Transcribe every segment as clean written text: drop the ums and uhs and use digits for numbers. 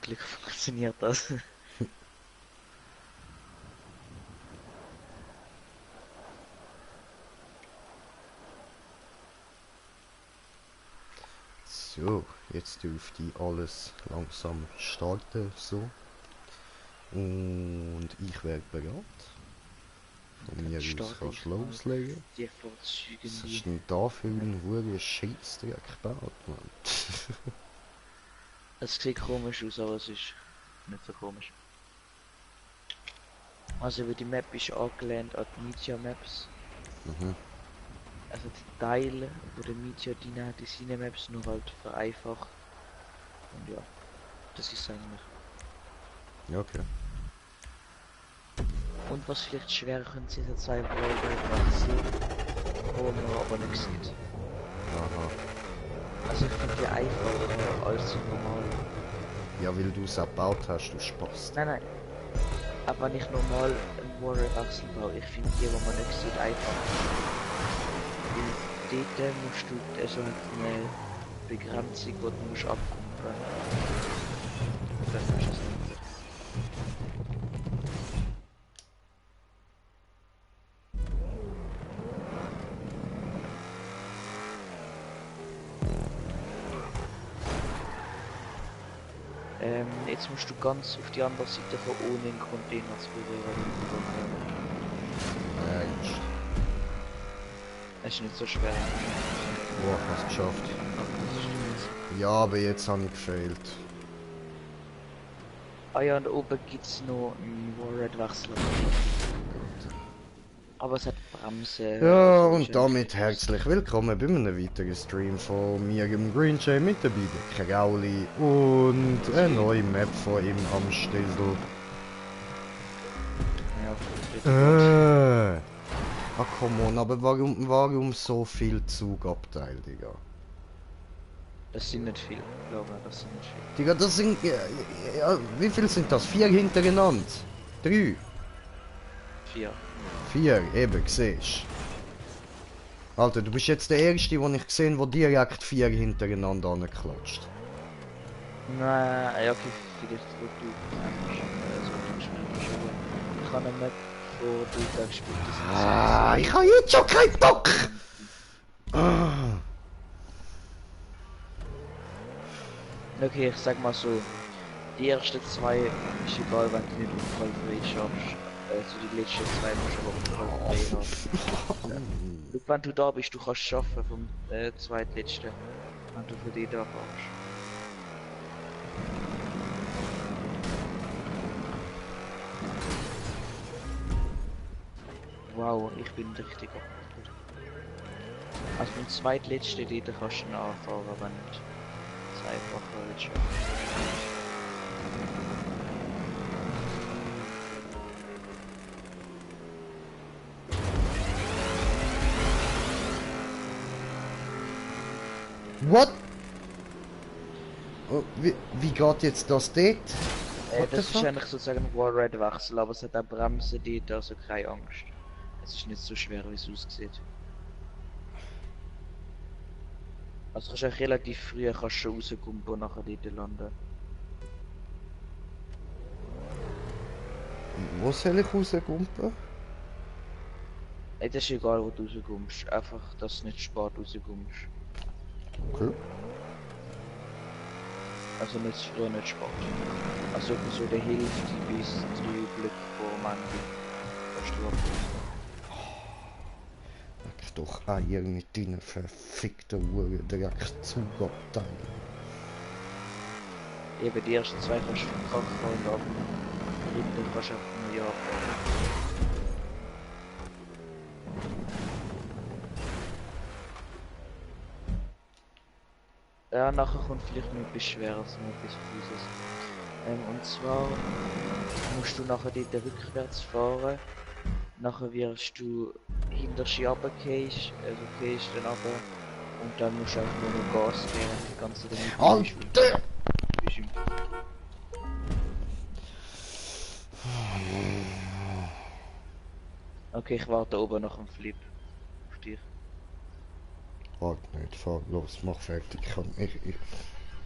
Glück funktioniert das. So, jetzt dürfte alles langsam starten, so. Und ich werde bereit. Von mir aus kannst du loslegen. Die Vorzüge Was die. hast du denn da für einen hohen Scheißdreck gebaut, Mann? Es sieht komisch aus, aber es ist nicht so komisch. Also wie die Map ist angelehnt an die Media Maps. Mhm. Also die Teile, wo der Media drin hat, die seine Maps nur halt vereinfacht. Und ja, das ist eigentlich. Ja, okay. Und was vielleicht schwer könnte sein, sind zwei Wachsen, wo man aber nicht sieht. Aha. Also ich finde die einfacher als die normalen. Ja, weil du es gebaut hast, du Spaß. Nein. Aber wenn ich normal einen Warrior-Wechsel baue, ich finde die, wo man nicht sieht, einfach. Weil dort musst du, also hat eine Begrenzung, die du musst abkumpeln. Und dann hast du es nicht. Jetzt musst du ganz auf die andere Seite von ohne den Container zu berühren. Mensch. Es ist nicht so schwer. Boah, ich hab's geschafft. Ja, aber jetzt habe ich gefehlt. Ah ja, und oben gibt's noch einen Warhead-Wechsel. Aber es hat Bremse. Ja, also ist und damit eigentlich herzlich willkommen bei einem weiteren Stream von mir, dem Green Jay, mit dabei der Krauli und eine neue Map von ihm am Stissel. Ja, Ah, come on, aber warum so viel Zugabteil, Digga? das sind nicht viel, glaube ich, das sind nicht viel. Digga, das sind, ja, wie viel sind das? 4 hintereinander? 3? 4. 4, eben, siehst. Alter, du bist jetzt der Erste, den ich gesehen habe, der direkt 4 hintereinander anklatscht. Nein, ja, okay, vielleicht wo du so schnell schauen. Ich kann eine Map, wo du da gespielt hast. Ah, ich habe jetzt schon keinen Bock! Ah. Okay, ich sag mal so, die ersten zwei ist egal, wenn du nicht unfallfrei schaffst. Also die letzten zwei musst du aber unfallfrei haben. Schau, wenn du da bist, du kannst schaffen vom zweitletzten, wenn du von dir da fährst. Wow, ich bin richtig abgeholt. Also vom zweitletzten dort kannst du nachfahren, wenn nicht das einfacher wird schaffen. What? Oh, wie geht jetzt das dort? Das ist eigentlich sozusagen ein Wallride-Wechsel, aber es hat auch Bremsen dort, also keine Angst. Es ist nicht so schwer, wie es aussieht. Also kannst du auch relativ früh schon rauskommen und nachher dort landen. Wo soll ich rauskumpen? Ey, das ist egal, wo du rauskommst. Einfach, dass du nicht spät rauskommst. Okay. Also nicht zu früh, nicht spät. Also etwa so der Hälfte bis 3 Blöcke vor dem Ende. Kannst du abrufen. Leck doch Eier mit deinen verfickten Uhren direkt Zugabteil. Eben die ersten zwei kannst du verkacken und ab dem dritten kannst du einfach nur ja fahren. Ja, nachher kommt vielleicht noch etwas Schweres, noch etwas Fieses. Und zwar musst du nachher dort rückwärts fahren. Nachher wirst du hinter sie runterfallen, also gehst dann runter. Und dann musst du einfach nur noch Gas geben, die ganze Zeit mit Alter! Okay, ich warte oben nach dem Flip auf dich. Warte nicht, fahr los, mach fertig. Ich.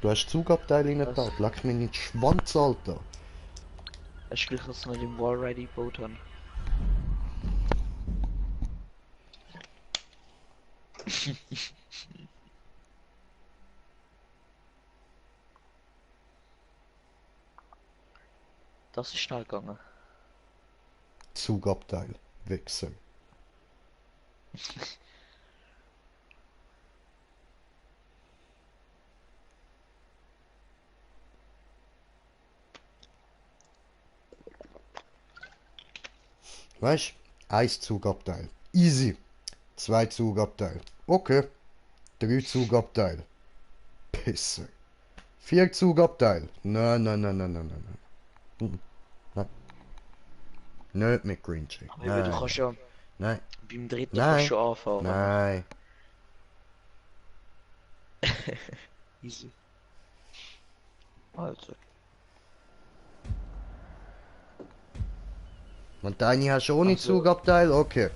Du hast Zugabteil reingebaut. Was? Leck mich nicht Schwanz, Alter. Hast du Glück, dass wir den Wall Ready gebaut haben? Das ist schnell gegangen. Zugabteil. Wichser. Weißt du? 1 Zugabteil. Easy. 2 Zugabteil. Okay. 3 Zugabteil. Pisse. 4 Zugabteil. Nein, nein, nein, nein, nein, nein. Nein. Nicht mit Green Jay. Aber eben, du kannst ja Nein. beim dritten kannst Nein. du schon anfahren. Nein. Easy. Also. Und deine hast du ohne Also- Zugabteil? Okay.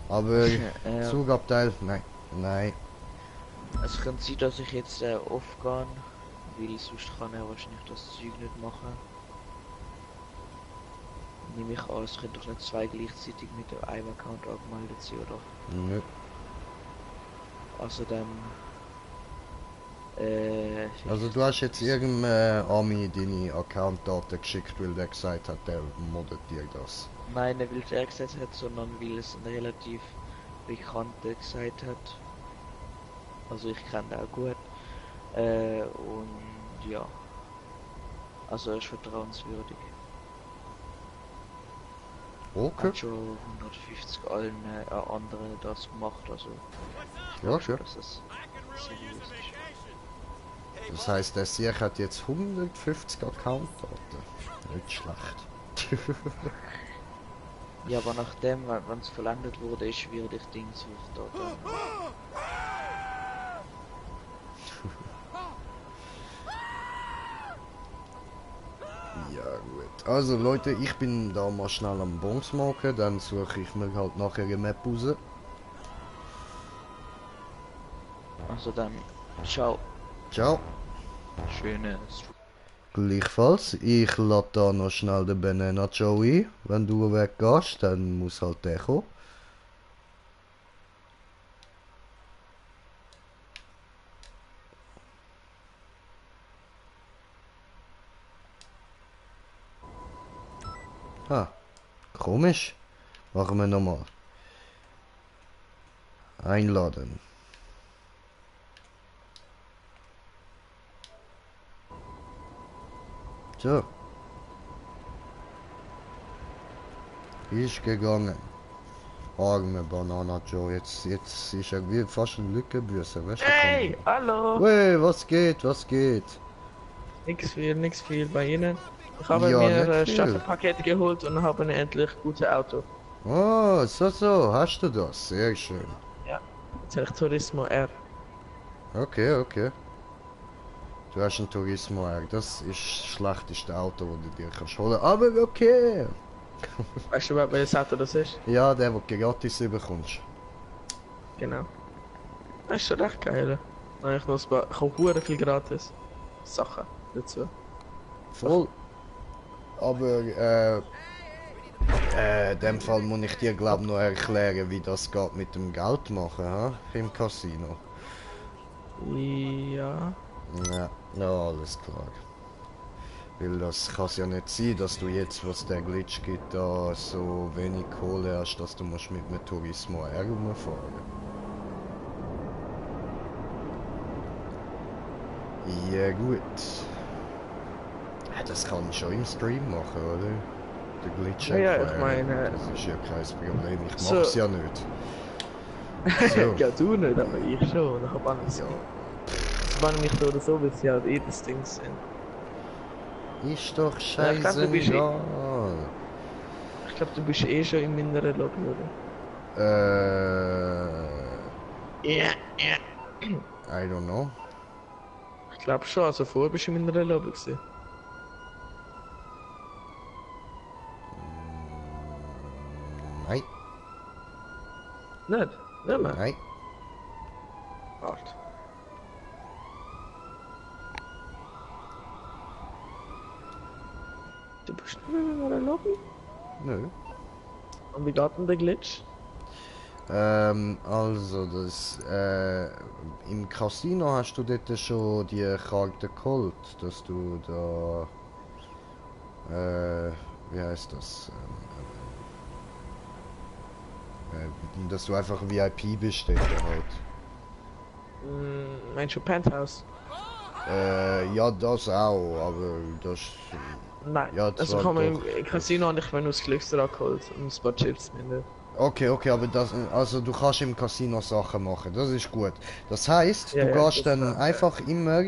Aber Ja. Zugabteil? Nein. Nein. Es kann sein, dass ich jetzt aufgehe, weil sonst kann er wahrscheinlich das Zeug nicht machen. Nehme ich an, es können doch nicht zwei gleichzeitig mit einem Account angemeldet sein, oder? Nö. Also dann... Also du hast jetzt irgendeinem Ami deine Accountdaten geschickt, weil der gesagt hat, der moddet dir das. Nein, nicht weil er gesagt hat, sondern weil es ein relativ Bekannter gesagt hat. Also ich kenne den auch gut. Und ja. Also er ist vertrauenswürdig. Okay. Hat schon 150 allen anderen das gemacht, also Ja, schön. dass es seriös ist. Das heißt, der Sieg hat jetzt 150 Accountdaten. Nicht schlecht. Ja, aber nachdem, wenn es verlängert wurde, ist würde ich Dings hochdaten. Ja gut. Also Leute, ich bin da mal schnell am Bongs machen, dann suche ich mir halt nachher eine Map raus. Also dann, ciao. Ciao. Schönes. Gleichfalls, ich lade da noch schnell den Banana Joe ein. Wenn du weggehst, dann muss halt der kommen. Ah, komisch. Machen wir nochmal. Einladen. So. Ist gegangen. Arme Banana Joe, jetzt ist er wie fast ein Lückenbüßer, weißt du? Hey, hallo! Hey, was geht, was geht? Nix viel bei Ihnen. Ich habe Ja, mir nicht viel. Staffelpakete geholt und habe endlich gutes Auto. Oh, so, hast du das? Sehr schön. Ja, jetzt habe ich Turismo R. Okay, okay. Du hast ein Turismo R, das ist das schlechteste Auto, das du dir kannst holen. Aber okay. Weißt du überhaupt, welches Auto das ist? Ja, der, den du gratis bekommst. Genau. Das ist schon recht geil. Ich muss ich habe hure viel gratis Sachen dazu. Voll. Aber, in dem Fall muss ich dir, glaube noch erklären, wie das geht mit dem Geld machen, ha? Im Casino. Ja. Ja, ja, alles klar. Weil das kann ja nicht sein, dass du jetzt, was der Glitch gibt, da so wenig Kohle hast, dass du musst mit einem Turismo R rumfahren. Ja gut. Ja, das kann ich schon im Stream machen, oder? Der Glitch Ja, ja, ich erklären. meine... Das ist ja kein Problem, ich So. mach's ja nicht. So. ja, du nicht, aber ich schon. Ich habe alles. Ja. Das waren mich so oder so, weil sie halt eh das Ding sind. Ist doch Ja, ich glaub, du bist scheißegal. Ich glaube, du bist eh schon in meiner Lobby, oder? Ja, ja. I don't know. Ich glaube schon, also vorher bist du in meiner Lobby gewesen. Nein, Nicht? Nicht mehr? nein. Warte. Du bist nicht mehr in einer Lobby? Nö. Und wie geht denn der Glitch? Also, im Casino hast du dort schon die Karte geholt, dass du da, wie heißt das, dass du einfach VIP bist dort halt. Meinst du Penthouse? Ja, das auch, aber das, Nein. ja, Also zwar kann man doch. im Casino habe ich mir nur das Glücksrad geholt und ein paar Chips mit. Okay, okay, aber also du kannst im Casino Sachen machen, das ist gut. Das heißt, Ja, du ja, gehst das dann kann. einfach immer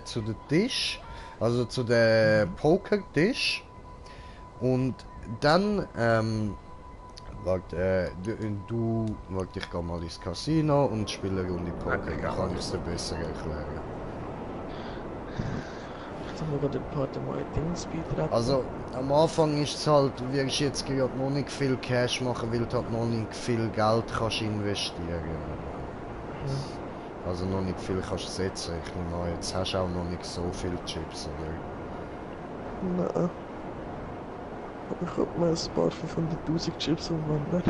zu dem Tisch, also zu dem Pokertisch und dann, warte, ich geh mal ins Casino und spiele eine Runde Poker, dann kann ich es dir besser erklären. Ich kann mir gerade ein paar mal Dings beitragen. Also, am Anfang ist es halt, wirst jetzt gerade noch nicht viel Cash machen, weil du halt noch nicht viel Geld kannst investieren. Also noch nicht viel kannst setzen. Ich nehme an, jetzt hast du auch noch nicht so viele Chips, oder? Nein. Aber ich hab mir ein paar 500.000 Chips umwandelt.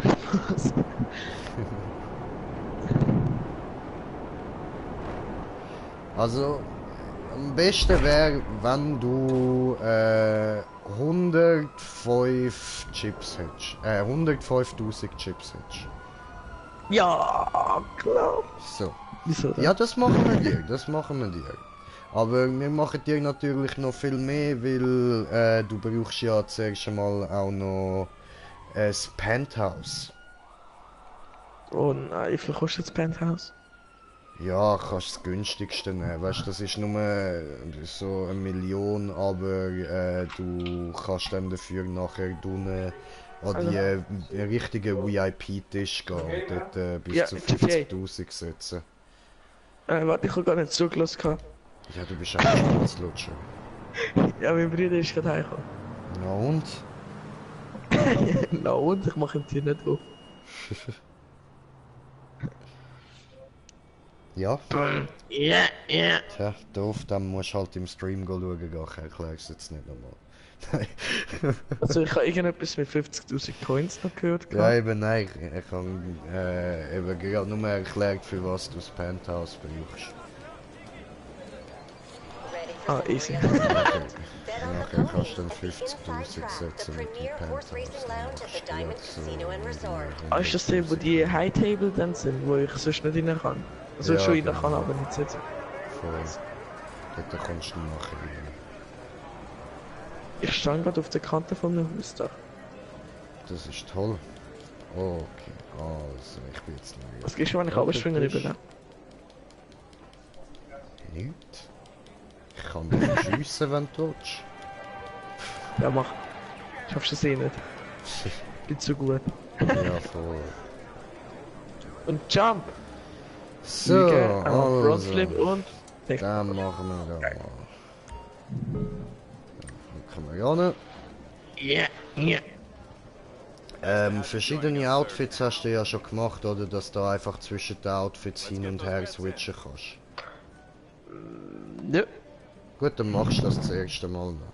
Also, am besten wäre, wenn du 105 Chips hättest. 105.000 Chips hättest. Ja, klar. So. Wieso denn? Ja, das machen wir dir, das machen wir dir. Aber wir machen dir natürlich noch viel mehr, weil du brauchst ja zuerst einmal auch noch ein Penthouse. Oh nein, wie viel kostet das Penthouse? Ja, kannst das günstigste nehmen. Weißt du, das ist nur so 1 Million, aber du kannst dann dafür nachher unten an die richtigen VIP-Tisch gehen und dort bis Ja, zu GTA. 50.000 setzen. Warte, ich hab gar nicht zugelassen. Ja, du bist ein Schmutzlutscher. Ja, mein Bruder ist gerade heimgekommen. Na und? Na und? Ich mach ihm die nicht auf. Ja? Ja, ja. Tja, doof, dann musst du halt im Stream schauen gehen. Ich erkläre es jetzt nicht nochmal. Nein. Also ich habe irgendetwas mit 50.000 Coins noch gehört. Ja, eben nein. Ich habe eben gerade nur erklärt, für was du das Penthouse brauchst. Ah, easy. Nachher kannst du dann 50.000 setzen mit dem Penthouse. Ah, ist das der, wo die High Table dann sind, wo ich sonst nicht rein kann? Also Ja, schon rein genau. kann, aber nicht sitzen. Voll. Dort kommst du nachher rein. Ich stand gerade auf der Kante von meinem Hausdach. Das ist toll. Okay, also ich bin jetzt neu. Was gehst du, wenn ich abspringen überlebe? Nicht. Ich kann dich schiessen, wenn du willst. Ja, mach. Schaffst du es eh nicht. Bin zu gut. Ja, voll. Und Jump! So, Lüge, also. Frontflip und... Dann machen wir da mal. Dann kommen wir ran. Ja, ja. Verschiedene Outfits hast du ja schon gemacht, oder? Dass du einfach zwischen den Outfits hin und her switchen kannst. Nö. Gut, dann machst du das erste Mal noch.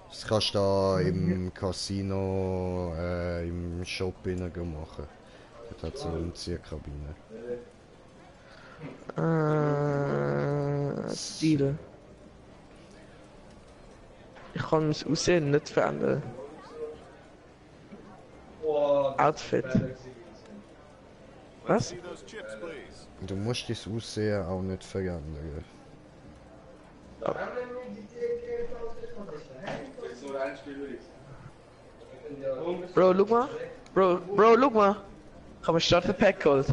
Das kannst du da im Casino, im Shop rein machen. Dort hat es eine Umziehkabine. Stil. Ich kann das Aussehen nicht verändern. Outfit. Was? Du musst dein Aussehen auch nicht verändern. Bro, look mal. Bro, look mal. Ich hab ein Starterpack geholt.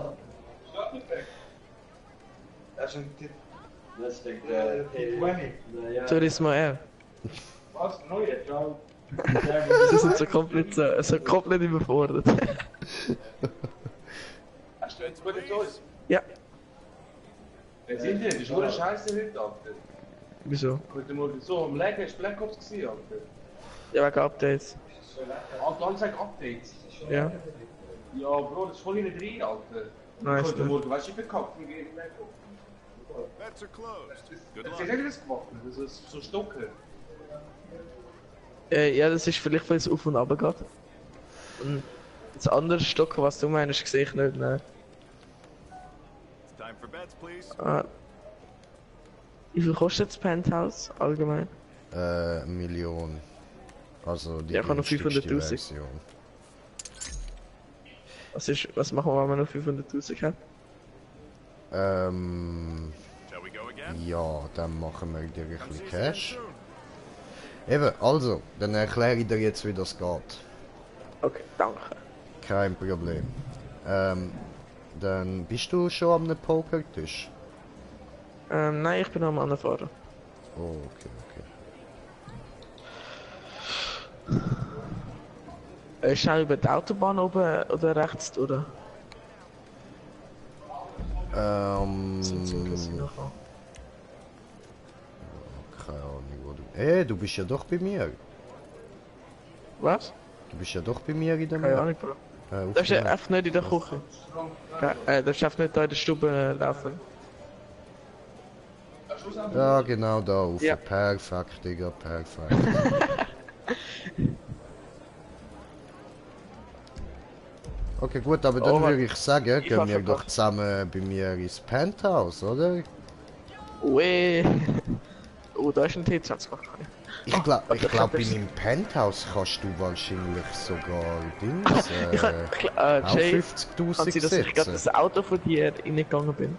Tu das mal her. Sie sind so komplett überfordert. Hast du jetzt gute Toys? Ja, Wer sind die? Das ist nur eine Scheiße heute, Alter. wieso? Heute Morgen so am Legen ist Black Ops gewesen, Alter. Ja, wegen Updates. Alter, alle sagen Updates. Ja, Ja, Bro, das ist voll hinten drin, Alter. nice. Heute Morgen, weißt du, ich bin gekackt von Black Ops. Bets are closed. Good Hast luck. du das gemacht? Das ist so Stocken. Ja, das ist vielleicht, weil es auf und runter geht. Und das andere Stock, was du meinst, sehe ich nicht. Ne? Time for bets, please. Wie viel kostet das Penthouse allgemein? 1 Million. Also die Ja, ich habe noch günstigste 500'000. Version. Was machen wir, wenn man noch 500'000 hat? Shall we go again? Ja, dann machen wir dir ein Come see bisschen us again Cash. soon. Eben, also, dann erkläre ich dir jetzt, wie das geht. Okay, danke. Kein Problem. Dann bist du schon am Pokertisch? Nein, ich bin am Anfahren. Oh, okay, okay. Schnell über die Autobahn oben oder rechts, oder? Zum Casino fahren. Keine Ahnung, wo du... du bist ja doch bei mir. Was? Du bist ja doch bei mir in dem... Keine Ahnung, Bro. auf Darfst dem- du einfach nicht in der Küche? Darfst du einfach nicht da in der Stube laufen? Ja, genau da auf. Ja. Perfekt, Digga, perfekt. Okay, gut, aber dann Oh, würde ich sagen, ich gehen hab wir doch verpasst. zusammen bei mir ins Penthouse, oder? Ue. Oh, da ist ein T20 gemacht. Ich glaube, warte, ich glaub, das in ist- meinem Penthouse kannst du wahrscheinlich sogar Dings, Ich auch Jay, 50'000 kann sie, dass ich gerade setzen. das Auto von dir reingegangen bin?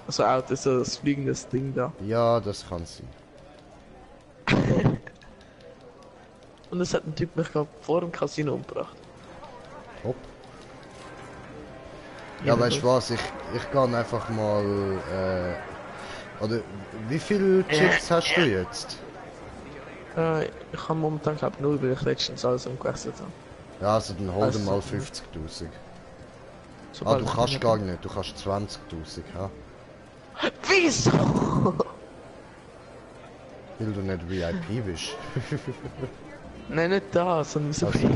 Also Auto, so das fliegendes Ding da. Ja, das kann sein. Und es hat ein Typ mich gerade vor dem Casino umgebracht. Top. Ja, weißt du was, ich gehe einfach mal, oder wie viele Chips hast du jetzt? Ich habe momentan glaube nur weil ich letztens alles umgewechselt habe. Ja, also dann hol dir Also, mal 50'000. Ah, Sobald du ich kannst nicht- gar nicht, du kannst 20'000, ha? Wieso? Weil du nicht VIP bist. Nein, nicht da, sondern so Also. viel.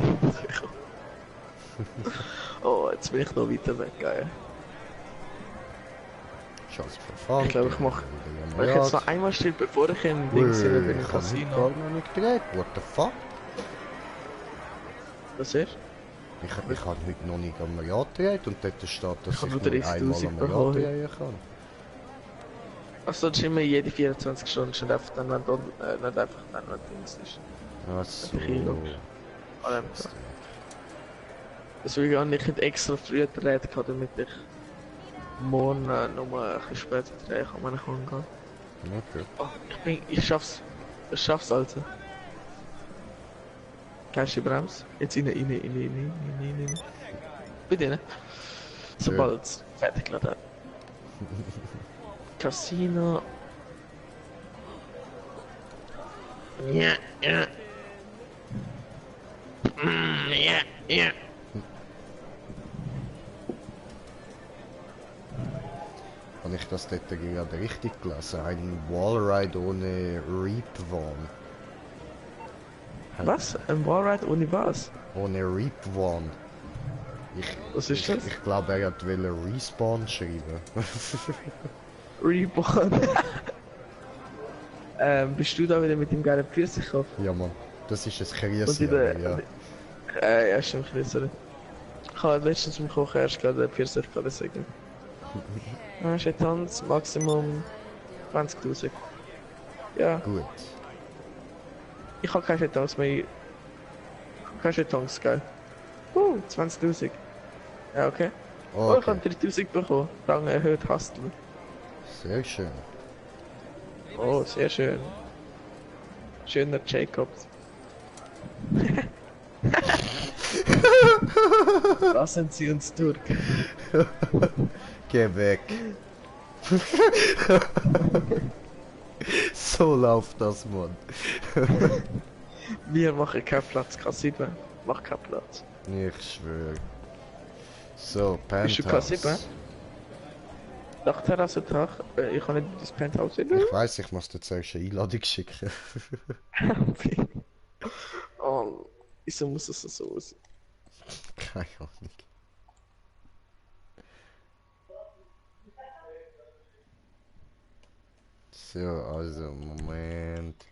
Oh, jetzt bin ich noch weiter weg, geil. Scheiß Verfahren. Ich glaube, ich mach- Wenn ich jetzt noch einmal still, bevor ich im Ding bin, bin im Ich hab nicht gar Casino. noch nicht gedreht. What the fuck? Was ist? Ich habe heute noch nicht am Rad gedreht und dort steht, dass Ich hab ich nur nur 30'000 einmal am Rad bekommen. drehen kann. Achso, das ist immer jede 24 Stunden, schon einfach dann, wenn dort, nicht einfach dann, wenn Dings ist. Ach so. Ich hier Deswegen habe ich nicht extra früh gedreht, damit ich morgen noch mal ein bisschen später drehen kann, wenn ich angehe. Okay. Oh, ich schaff's. Ich schaff's, Alter. Kannst du die Bremse? Jetzt rein. Bitte, ne? Sobald es fertig geladen hat. Casino. Ja. Ja. Habe ich das dort gerade richtig gelesen? Ein Wallride ohne Reap-One. Was? Ein Wallride ohne was? Ohne Reap-One. Was ist das? Ich glaube, er hat Respawn schreiben. Reborn. Bist du da wieder mit dem geilen Pfirsichkopf? Ja, Mann. Das ist ein Und Kriese, in der... ja. Ja, stimmt, Grüße. Ich habe letztens im Kochen erst gerade den Pfirsich gerade sagen. Chetanz, Maximum 20'000. Ja, Gut. ich habe keine Chetanz mehr. Keine Chetanz, geil. 20'000. Ja, okay. Oh, ich Okay. habe 3'000 bekommen. Rang erhöht, Hustle. Sehr schön. Oh, sehr schön. Schöner Jacobs. Lassen Sie uns durch. Geh weg. So läuft das, Mann. Wir machen keinen Platz, K7. Mach keinen Platz. Ich schwöre. So, Bist du Penthouse. K7? Nach Terrassentag, ich kann nicht das Penthouse sehen. Ich weiß, ich muss dir zuerst eine Einladung schicken. Oh, wieso muss es so aussehen? Keine Ahnung. So, also, Moment.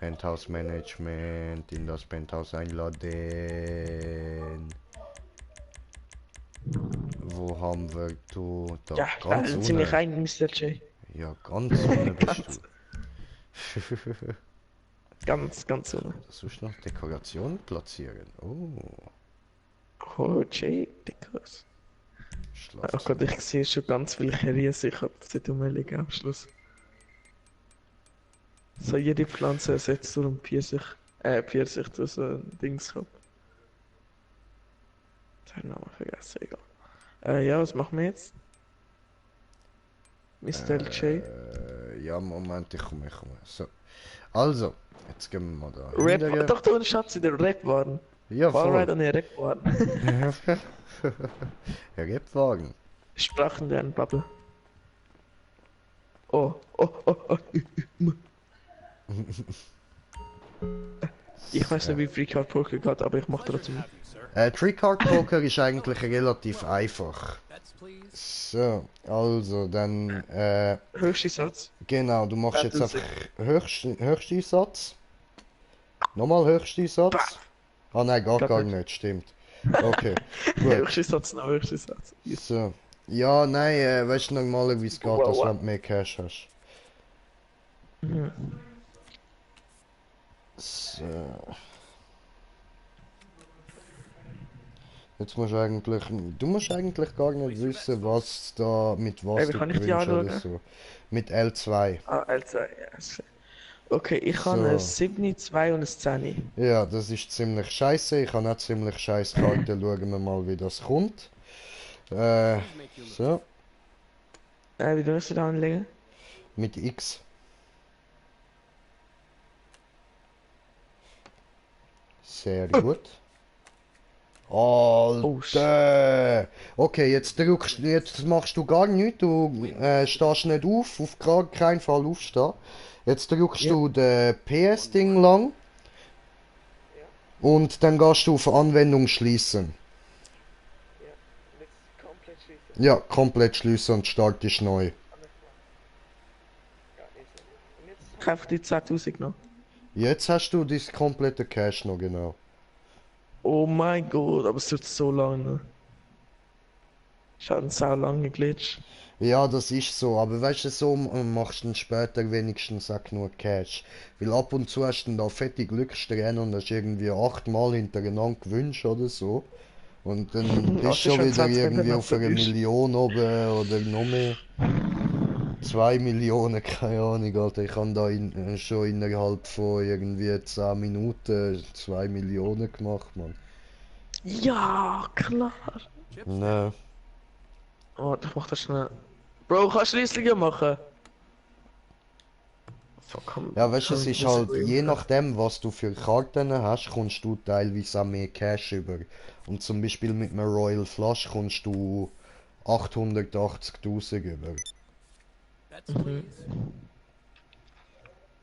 Penthouse Management, in das Penthouse einladen. Wo haben wir du? Da, Ja, ganz da zieh mich unten. rein, Mr. J. Ja, ganz unten bist du. Ganz ohne. Das ist noch Dekoration platzieren. Oh, Oh, J, Dickers. Oh Gott, Schlafzimmer. ich sehe schon ganz viele Riesen. Ich hab dort rumliegen am Schluss. So, jede Pflanze ersetzt durch ein Pfirsich durch so ein Dings gehabt. Den Namen vergessen, egal. Ja, was machen wir jetzt? Mr. J. Ja, Moment, ich komme. So. Also, jetzt gehen wir mal da. Rap, hinterher. doch, du Schatz, in der Rap-Wagen. Ja, Fahrrad voll. und der Rap-Wagen. Rebwagen. Sprachen lernen, Bubble. Oh. Ich weiß nicht, wie Free Card Poker geht, aber ich mach trotzdem. Have you, sir? Tricard Poker ist eigentlich relativ einfach. Bets, please. So, also dann, Höchster Satz. genau, du machst jetzt Battle einfach höchsten Satz. Nochmal höchsten Satz. Ah nein, gar Geht nicht. nicht, stimmt. Okay, gut. Höchster Satz, noch höchster Satz. So. Ja, nein, weißt du normalerweise geht Wow, das, wow. wenn du mehr Cash hast. Mhm. So. Jetzt musst du musst eigentlich gar nicht wissen, was da, mit was Wie du kann ich die gewinnst oder anschauen? so. Mit L2. Ah, L2, ja. Okay, ich So. habe ein 7, 2 und ein 10. Ja, das ist ziemlich scheiße. Ich habe auch ziemlich scheiß Karten. Schauen wir mal, wie das kommt. So, Wie willst du da anlegen? mit X. Sehr gut. Alter! Okay, jetzt machst du gar nichts. Du stehst nicht auf gar keinen Fall aufstehen. Jetzt drückst Ja. du den PS-Ding lang. Und dann gehst du auf Anwendung schließen. Ja, komplett schließen und startest neu. Ich habe einfach die 10.000 genommen. Jetzt hast du das komplette Cash noch, genau. Oh mein Gott, aber es tut so lange. Ich habe einen sau lange Glitch. Ja, das ist so, aber weißt du, so machst du dann später wenigstens auch genug Cash. Weil ab und zu hast du dann da fette Glückssträhne und hast irgendwie 8-mal hintereinander gewünscht oder so. Und dann bist du Hast du schon schon wieder 20 irgendwie Minuten auf einer erwischt? Million oben oder noch mehr. 2 Millionen, keine Ahnung, Alter. Ich habe da schon innerhalb von irgendwie 10 Minuten 2 Millionen gemacht, Mann. Ja, klar. Ne. Oh, ich mach das schnell. Bro, kannst du Rieslinge machen? Fuck, komm. Ja, weißt du, es komm, ist muss halt, ich je machen. nachdem, was du für Karten hast, kommst du teilweise auch mehr Cash über. Und zum Beispiel mit einem Royal Flush kommst du 880.000 über. Bets, please.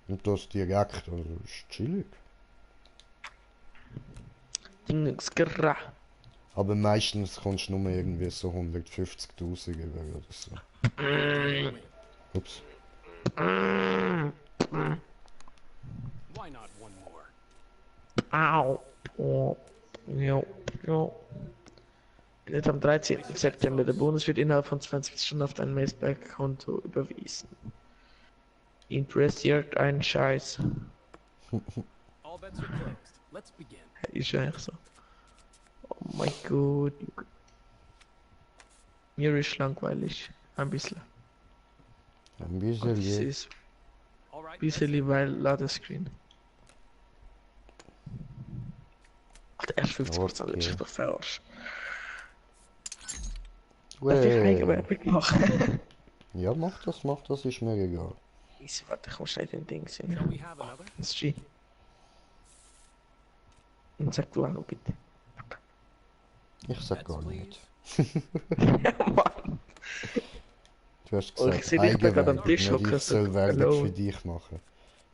Und das direkt, also ist chillig. Dingsgra. Aber meistens kommst du nur irgendwie so 150.000 über oder so. Ups. Why not one more? Au. Oh. Jo. Nicht am 13. September. Der Bonus wird innerhalb von 20 Stunden auf dein Maceback-Konto überwiesen. Interessiert ein Scheiß. All bets are closed. Let's begin. Ist ja eigentlich so. Oh mein Gott. Mir ist langweilig. Ein bisschen. Ein bisschen. Das ist All right. ein bisschen, weil Ladescreen. Alter, erst 50% Okay. ist doch falsch. Darf ich Eigenwerbung machen? Ja, mach das, ist mir egal. Easy, warte, ich muss schnell den Ding sehen. Shall we have another? Das ist G. Und sag du auch noch bitte. Ich sag Bets, gar please. nicht. Ja, Mann. Du hast Oh, gesagt, ich seh dich da gerade am Eigenwerbung, Tisch nicht hocken, ich soll so Werbung alone. für dich machen.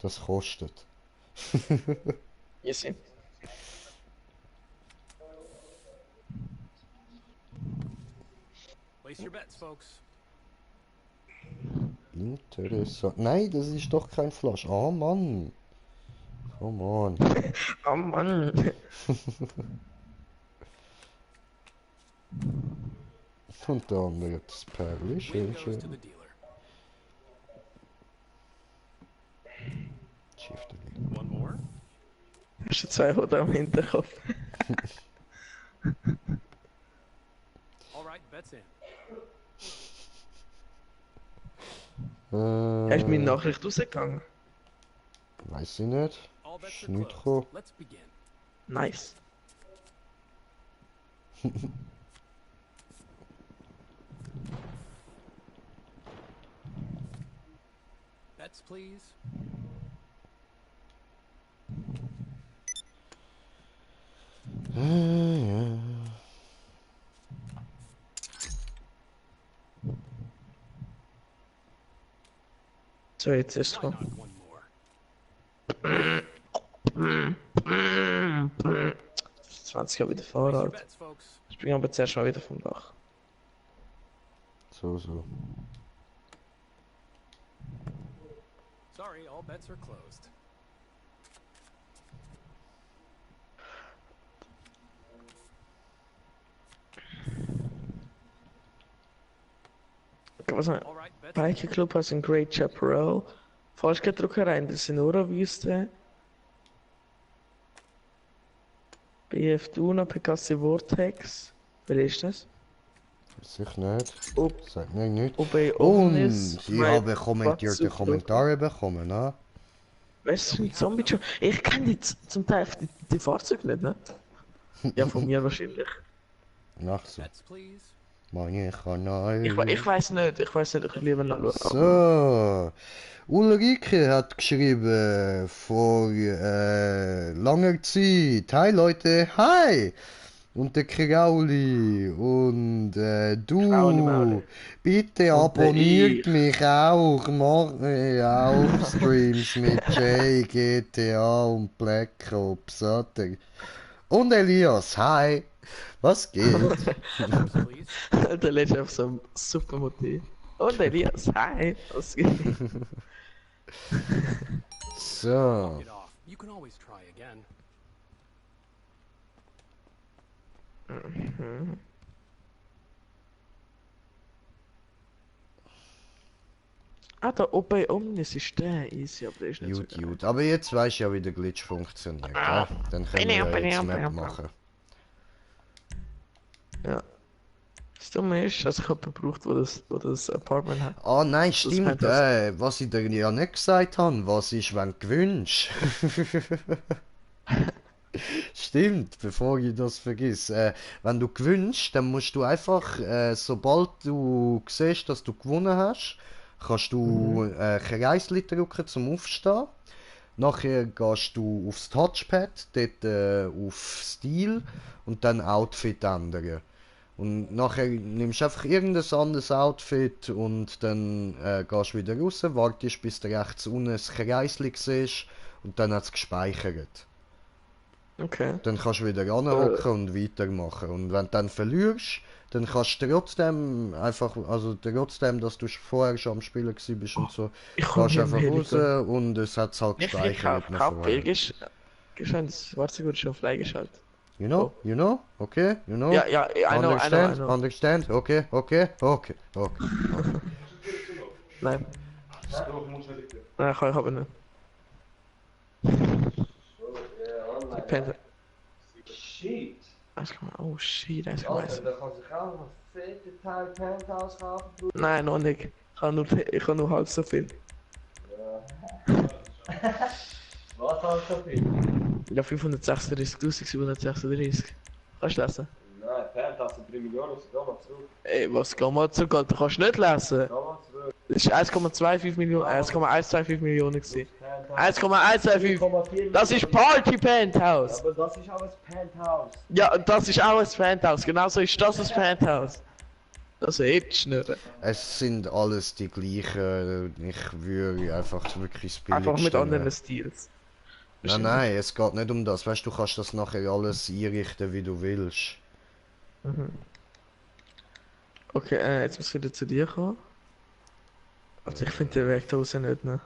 Das kostet. Easy. Place your bets, folks. Interessant. Nein, das ist doch kein Flash. Oh Mann. Come on. Oh Mann. Und der andere das Perli. Schön, Wheel goes to schön. the dealer. Schifterli. One more. Hast du 2 Hoden am Hinterkopf? All right, bet's in. Hast du meine Nachricht rausgegangen? Weiß ich nicht. All bets Ist are nicht closed. gekommen. Let's begin. Nice. Bets, please. Ja. So, jetzt ist es Why dran. not one more? 20 Jahre wieder Place your Fahrrad. bets, folks. Ich springe aber zuerst mal wieder vom Dach. So, so. Sorry, all bets are closed. Okay, was noch? All right, bets. Biker Club has a great chaparral. Falschgedruckerei in der Senora-Wüste. BF Duna, Pegasi Vortex. Wer ist das? Weiß ich nicht. Ob, Sagt mir nicht. ob bei Und Omnis. ich habe kommentierte Kommentare bekommen, ne? Weißt du, ein Zombie-Job? Ich kenne zum Teil die Fahrzeuge nicht, ne? Ja, von mir wahrscheinlich. Ach so. Bets, please. Meine Kanal. Ich weiß nicht, ich will lieber nachschauen. So. Ulrike hat geschrieben vor langer Zeit. Hi Leute, hi! Und der Krauli und Krauli du, Mauli. bitte Und der abonniert ich. mich auch, macht auch Streams mit Jay, GTA und Black Ops, oder? Und Elias, hi, was geht? Bets, please. Der lädt einfach so ein super Motiv. Und Elias, hi, was geht? So, Get off. You can always try again. Ah, der OP Omnis ist der easy, aber der ist nicht gut, so geil. gut. Aber jetzt weißt du ja, wie der Glitch funktioniert, Ah. gell? Dann können wir ja jetzt Map machen. Ja. Das Dumme ist, dass ich jemanden braucht, wo das Apartment hat. Ah nein, stimmt, Penthouse. was ich dir ja nicht gesagt habe, was ist, wenn du gewinnst? Stimmt, bevor ich das vergiss. Wenn du gewinnst, dann musst du einfach, sobald du siehst, dass du gewonnen hast, kannst du Kreisli drücken zum Aufstehen. Nachher gehst du aufs Touchpad, dort auf Stil und dann Outfit ändern. Und nachher nimmst du einfach irgendein anderes Outfit und dann gehst du wieder raus, wartest bis du rechts unten das Kreisli siehst und dann hat es gespeichert. Okay. Dann kannst du wieder anhocken und weitermachen. Und wenn du dann verlierst, dann kannst du trotzdem einfach, also trotzdem, dass du vorher schon am Spielen gewesen bist und so, Ich komm gehst hier einfach im raus Heli. und es hat es halt Ich gespeichert. nach vorher. Geschwind, das Fahrzeug wird schon freigeschaltet. You know, okay, you know, Ja, ja, I know. understand, okay. Nein, Doch, muss nicht. nein, kann ich aber nicht. Die Pen. Shit. Oh shit, das ist Alter, nice. da kann sich auch noch ein fetter Teil Penthouse kaufen. Nein, noch nicht. Ich kann nur halb so viel. Was halt so viel? Ja, 536.736. Kannst du lesen? Nein, Penthouse sind 3 Millionen, geh mal zurück. Ey, was kann man zurück, Alter? Kannst du nicht lesen? Geh mal zurück. Das ist 1,25 Millionen, 1,125 Millionen gewesen. Penthouse. 1,125. 4,4 Das ist Party Penthouse. Aber das ist auch ein Penthouse. Ja, und das ist auch ein Penthouse. Genauso ist das ein Penthouse. Das ist nicht. Es sind alles die gleichen, ich würde einfach wirklich das Einfach mit Billigste anderen nehmen. Stils. Nein, es geht nicht um das. Weißt du, kannst das nachher alles einrichten, wie du willst. Okay, jetzt muss ich wieder zu dir kommen. Also ich finde den Weg da raus nicht, ne?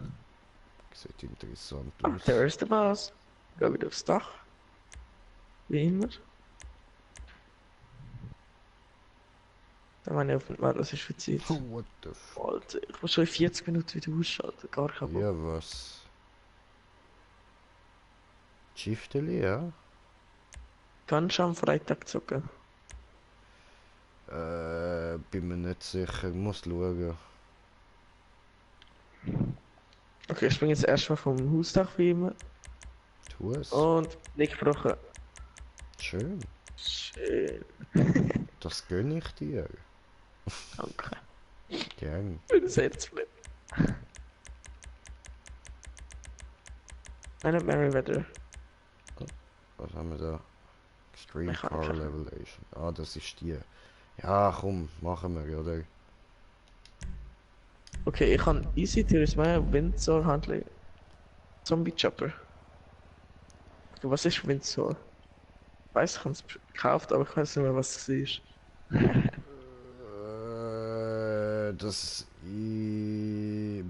Sieht interessant Ah, aus. der ist der Boss. Geh wieder aufs Dach. Wie immer. Da meine ich auf den das ist für Zeit. Oh, what the f... Alter, ich muss schon in 40 Minuten wieder ausschalten, gar kein Bock. Ja, was? Schifteli, ja? Kannst du am Freitag zocken? Bin mir nicht sicher, muss schauen. Okay, ich springe jetzt erstmal vom Hausdach wie immer. Tu es. Und nicht gebrochen. Schön. Schön. Das gönne ich dir. Danke. Gern. Für das Herzblatt. Eine Merryweather. Was haben wir da? Extreme Mechaniker. Power Levelation. Ah, das ist die. Ja, komm, machen wir, oder? Okay, ich kann easy theories mehr Windsor Handling. Zombie Chopper. Okay, was ist Windsor? Ich weiß, ich habe es gekauft, aber ich weiß nicht mehr, was es ist.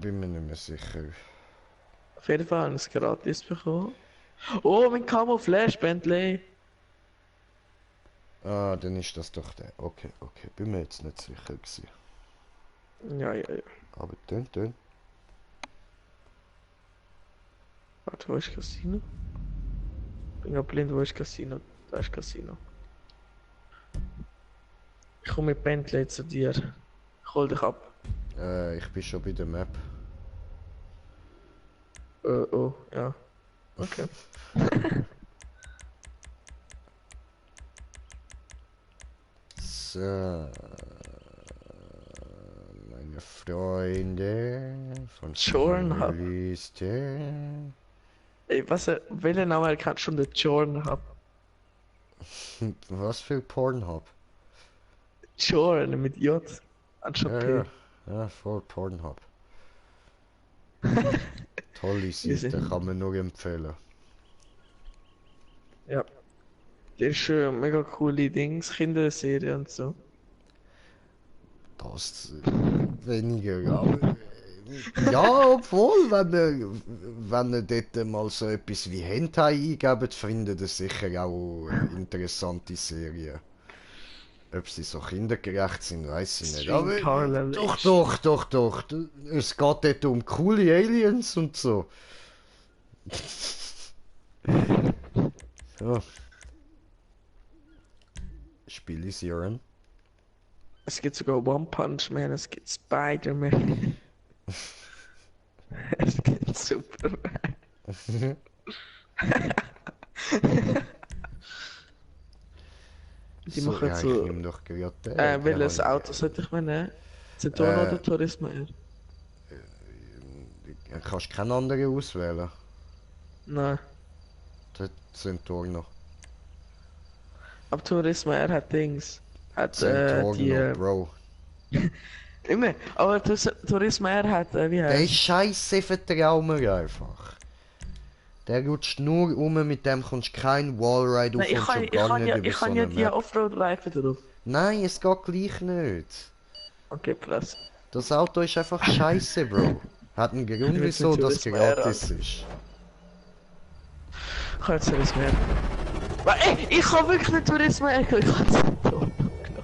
Bin mir nicht mehr sicher. Auf jeden Fall habe ich es gratis bekommen. Oh, mein Camouflage Bentley! Ah, dann ist das doch der. Okay, okay. Bin mir jetzt nicht sicher gewesen. Ja. Aber dann. Warte, wo ist Casino? Bin ja blind, wo ist Casino? Da ist Casino. Ich komme mit Bentley zu dir. Ich hol dich ab. Ich bin schon bei der Map. Oh, ja. Okay. So. Meine Freunde von Jornhub. Liste. Ey, welchen Namen kannst du schon der Jornhub? Was für Pornhub? Jorn mit J. Anstatt Ja, P. ja. Ja, voll Pornhub. Tolle Wir Seite, sind- kann man nur empfehlen. Ja. Der ist mega coole Dings, Kinderserie und so. Das weniger, aber ja, obwohl, wenn ihr dort mal so etwas wie Hentai eingebt, findet ihr sicher auch interessante Serien. Ob sie so kindergerecht sind, weiß ich nicht. Stream Aber Parallel. doch. Es geht dort um coole Aliens und so. So. Spiel ist Jörn. Es gibt sogar One Punch Man, es gibt Spider-Man. Es gibt Superman. Die So, machen ja, so. ich nehm doch gerade den. Welches Den hab Auto sollte ich mir nehmen? Zentorno oder Turismo? Kannst keinen anderen auswählen. Nein. Der Zentorno. Aber Turismo R hat Dings. Hat Zentorno, die. Bro. Immer. Aber Turismo R hat wie Der heißt? ist scheiße, vertrau mir einfach. Der rutscht nur mit dem kommst du kein Wallride auf Nein, ich und kann, schon ich gar kann nicht ja, über ich so kann ja eine die Map. Offroad-Reifen drauf. Nein, es geht gleich nicht. Okay, plus. Das Auto ist einfach scheiße, Bro. Hat einen Grund, Ich wieso will das Turismo R gratis ist. Ich kann jetzt Turismo R. Ey, ich kann wirklich nicht Turismo R, ich kann Zentorno genommen.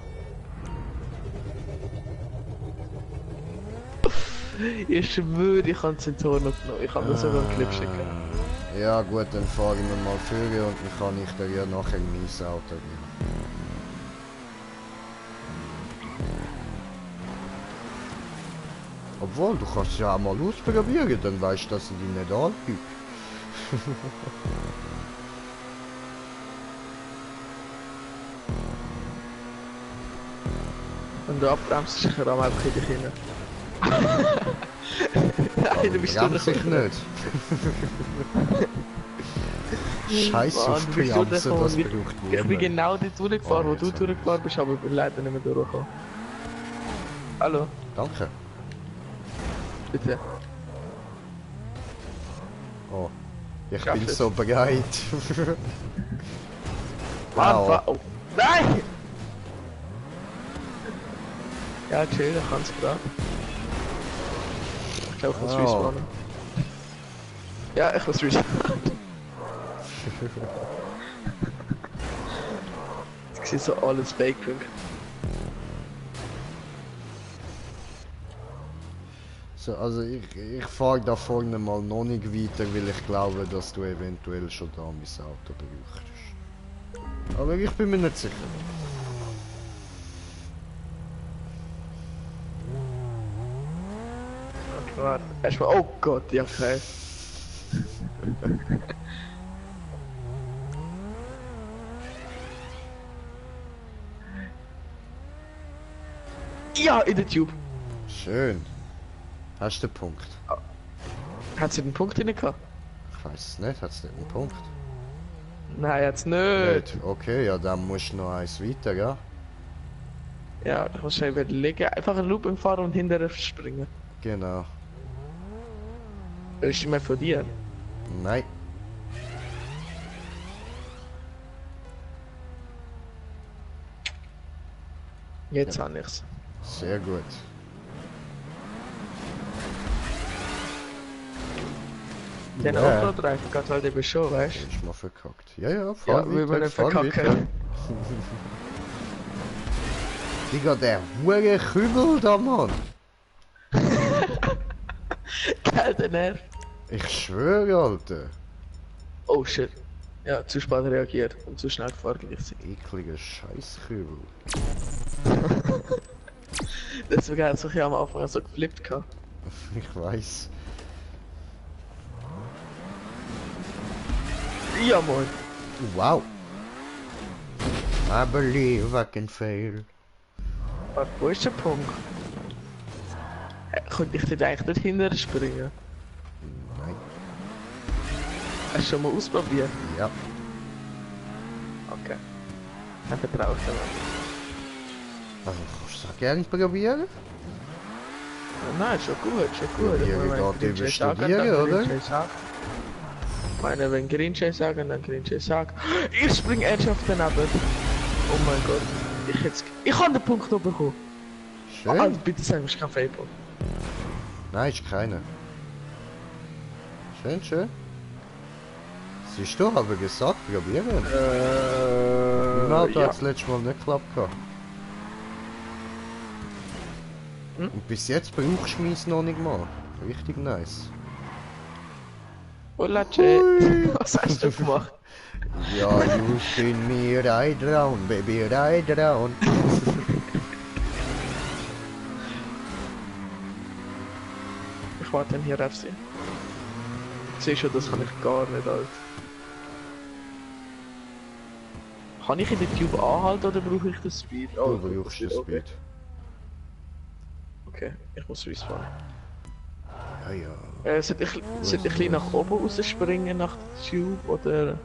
Ich schwöre, ich habe Zentorno genommen. Ich kann das sogar einen Clip schicken. Ja gut, dann fahren wir mal führen und dann kann ich dir ja nachher mein Auto geben. Obwohl, du kannst es ja auch mal ausprobieren, dann weißt du, dass ich dich nicht anlüge. Wenn du abbremst, ist der Rahmen einfach in dich rein. Nein, du bist Bremse ich nicht. Scheiße Mann, auf du bist Bremsen, durchgekommen. das Ich braucht bin niemand. genau dort durchgefahren, Oh, wo du jetzt durchgefahren bist, aber ich bin leider nicht mehr durchgekommen. Hallo, Danke. bitte. Oh, ich Schaff bin es. so bereit. Mann, Wow. oh. Nein! Ja, chill, ich kann's gerade. Ich glaube, ich muss Wow. respawnen. Ja, ich muss respawnen. Ich sehe so alles Bacon. So, also ich fahre da vorne mal noch nicht weiter, weil ich glaube, dass du eventuell schon da mein Auto brauchst. Aber ich bin mir nicht sicher. Warte, erstmal, oh Gott, ja geil. Ja, in der Tube. Schön. Hast du den Punkt? Hat sie den Punkt rein gehabt? Ich weiß es nicht, hat es nicht einen Punkt? Nein, jetzt nicht. Nicht. Okay, ja, dann musst du noch eins weiter, ja? Ja, da musst du überlegen. Einfach einen Looping fahren und hinterher springen. Genau. Das ist immer von dir. Nein. Jetzt habe ich's. Sehr gut. Den Ja. Offroad-Reifen geht halt eben schon, weißt Ist mal verkackt. Ja, ja, du? fahr Ja, wir weiter, wollen fahr weiter. verkacken. Digga, der hure Kübel da, Mann. Geil, der Nerv. Ich schwöre, Alter. Oh shit. Ja, zu spät reagiert und zu schnell gefahren gleichzeitig. Ekliger Scheißkübel. Deswegen hat es sich ja am Anfang so geflippt gehabt. Ich weiß. Ja, moin. Wow. I believe I can fail. Warte, wo ist der Punkt? Könnte ich dort eigentlich nicht hinterher springen? Nein. Hast du schon mal ausprobiert? Ja. Okay. Dann vertraue ich dir mal. Also, kannst du das gerne probieren? Nein, schon gut, schon gut. Ja, Ich meine, geht wenn über Green Jay sagen, Studieren, dann oder? Green Jay sagen. Ich meine, wenn Green Jay sagen, dann Green Jay sagen. Ich spring ernsthaft daneben. Oh mein Gott. Ich habe den Punkt noch bekommen. Schön. Also bitte sag mir, es ist kein Failpoint. Nein, ist keiner. Schön, schön. Siehst du, habe gesagt, probieren. Im Auto ja. hat es letztes Mal nicht geklappt. Gehabt. Hm? Und bis jetzt brauchst du meins noch nicht mal. Richtig nice. Hola, Jay. Was hast du gemacht? Ja, you spin me right round, baby, right round. Ich warte dann hier auf sie. Siehst du, das kann ich gar nicht, Alter. Kann ich in der Tube anhalten oder brauche ich den Speed? Du brauchst den okay. Speed. Okay, ich muss respawn. Ja, ja. Sollte ich ein bisschen nach oben rausspringen nach der Tube oder?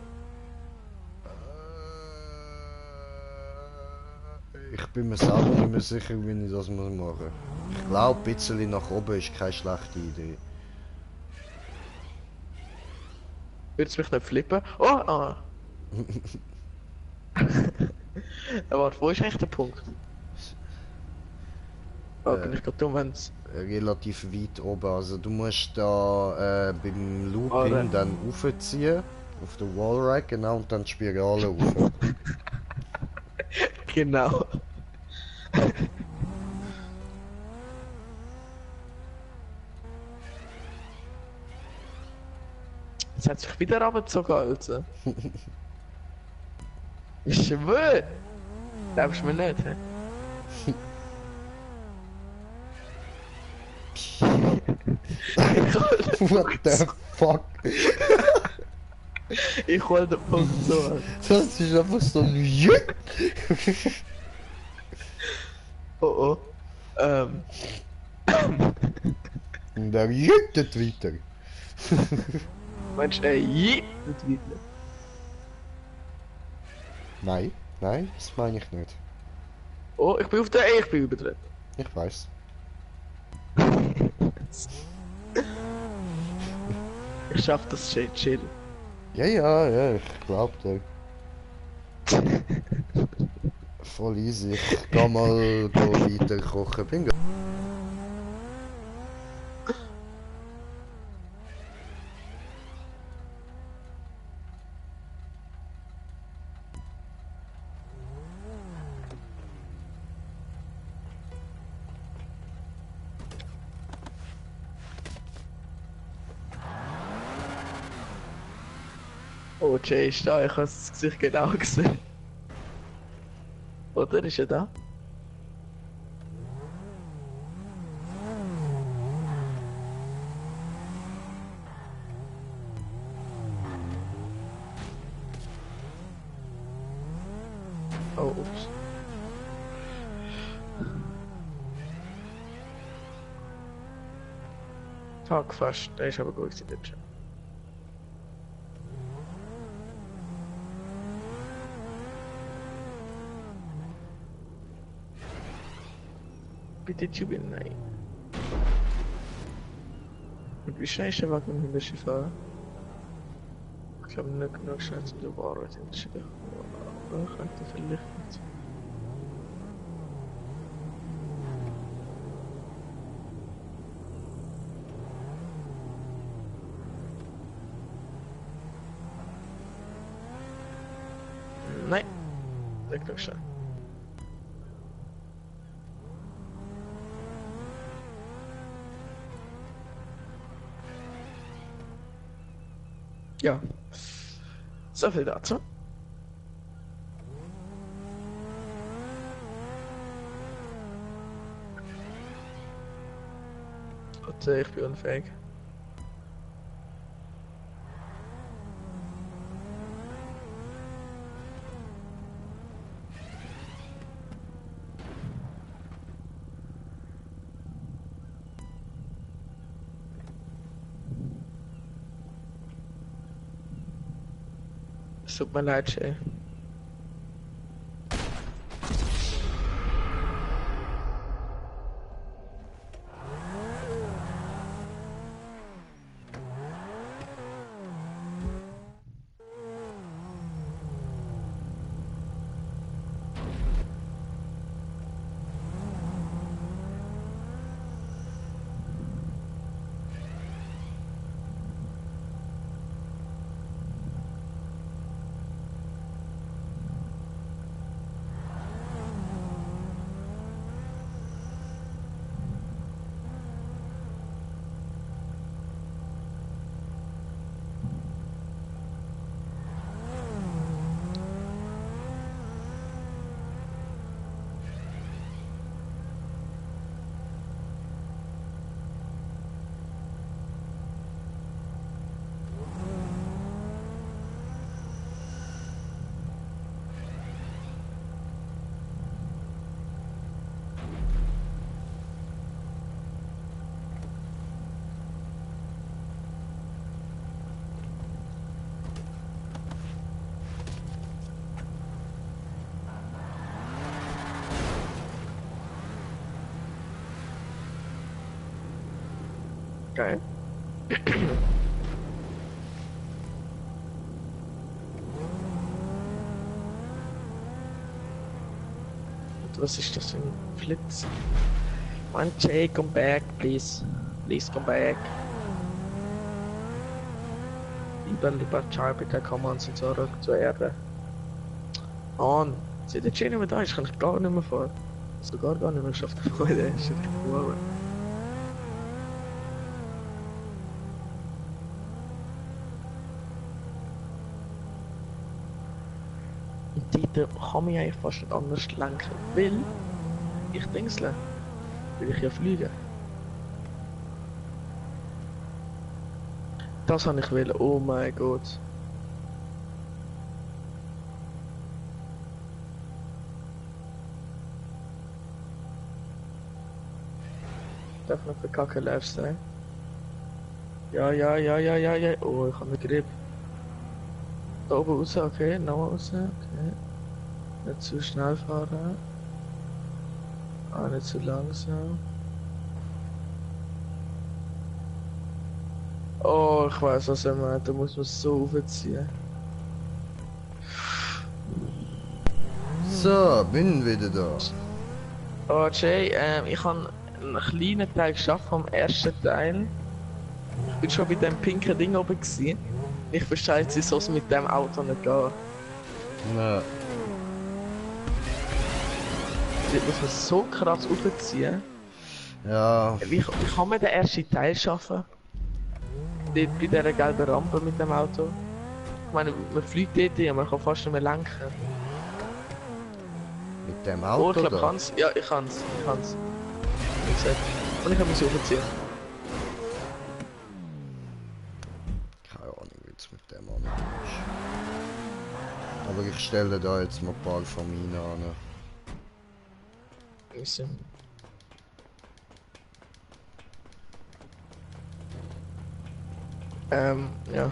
Ich bin mir selber nicht mehr sicher, wie ich das machen muss. Ich glaube, ein bisschen nach oben ist keine schlechte Idee. Würde es mich nicht flippen? Oh, ah! Warte, wo ist eigentlich der Punkt? Oh, bin ich gerade dumm, wenn's... Relativ weit oben. Also du musst da beim Looping dann aufziehen. Auf der Wallride, genau, und dann die Spirale rauf. Genau. Jetzt hat sich wieder runtergezogen, Alter. Ich schwöre! Glaubst du mir nicht, hä? What the fuck? Ich hol den Punkt so an. Das ist einfach so ein Jück. Oh oh. Und der jüttet weiter. Meinst du, nicht weiter? Nein, nein, das meine ich nicht. Oh, ich bin auf der ich bin überdreht. Ich weiß. Ich schaff das chill. Ja, ja, ja, ich glaub dir. Voll easy. Ich geh mal weiter kochen. Bin Oh, Jay ist da, ich habe das Gesicht genau gesehen. Oder ist er da? Oh, ups. Fuck, fast. Der ist aber gut gewesen, dort schon. Bitte Tubin, nein. Und wie schnell ist der Wagen mit dem Himmelschi fahren? Ich glaube nicht genug schnell zu der Wahrheit entschieden. Oder könnte vielleicht nicht. Nein, der genug schnell. Ja, so viel dazu. Und ich bin unfähig. Es tut mir leid, Jay. Geil. Und was ist das für ein Flitz? Man, Jay, come back, please. Please come back. Lieber Chai, bitte komm an zurück zur Erde. Mann, seit der Jay nicht mehr da ist, kann ich gar nicht mehr fahren. Sogar gar nicht mehr geschafft. Der ist echt wow. Dort kann mich eigentlich fast nicht anders lenken, weil ich dingsle, will ich ja fliegen. Das habe ich will, oh mein Gott. Darf noch verkacken Lifestyle. Ja. Oh, ich habe einen Grip. Da oben raus, okay, nochmal raus, okay. Nicht zu schnell fahren. Ah, nicht zu langsam. Oh, ich weiß, was er meint. Da muss man so aufziehen. So, bin wieder da. Oh, Jay, ich habe einen kleinen Teil geschafft vom ersten Teil. Ich bin schon bei dem pinken Ding oben gewesen. Ich verstehe jetzt, wieso es mit dem Auto nicht geht. Na, Dort muss man so krass aufziehen. ja, Wie kann man den ersten Teil schaffen? Dort bei dieser gelben Rampe mit dem Auto. Ich meine, man fliegt dort und man kann fast nicht mehr lenken. Mit dem Oh, Auto ich glaube, da? kann's. Ja, ich kann's. Wie gesagt. Und ich habe mich suchen. Keine Ahnung, wie es mit dem an ist. Aber ich stelle da jetzt mal ein paar von meinen an. Easy. Ja.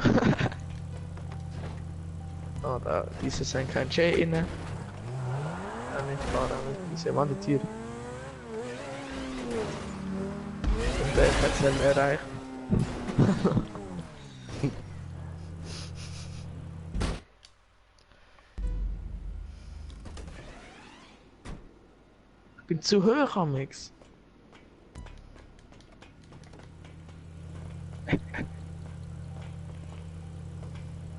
Ah, da, diese sind kein J inne. Nicht fahren mit diese Mandatier. Und der hat es nicht erreicht. Ich bin zu hoch am Mix.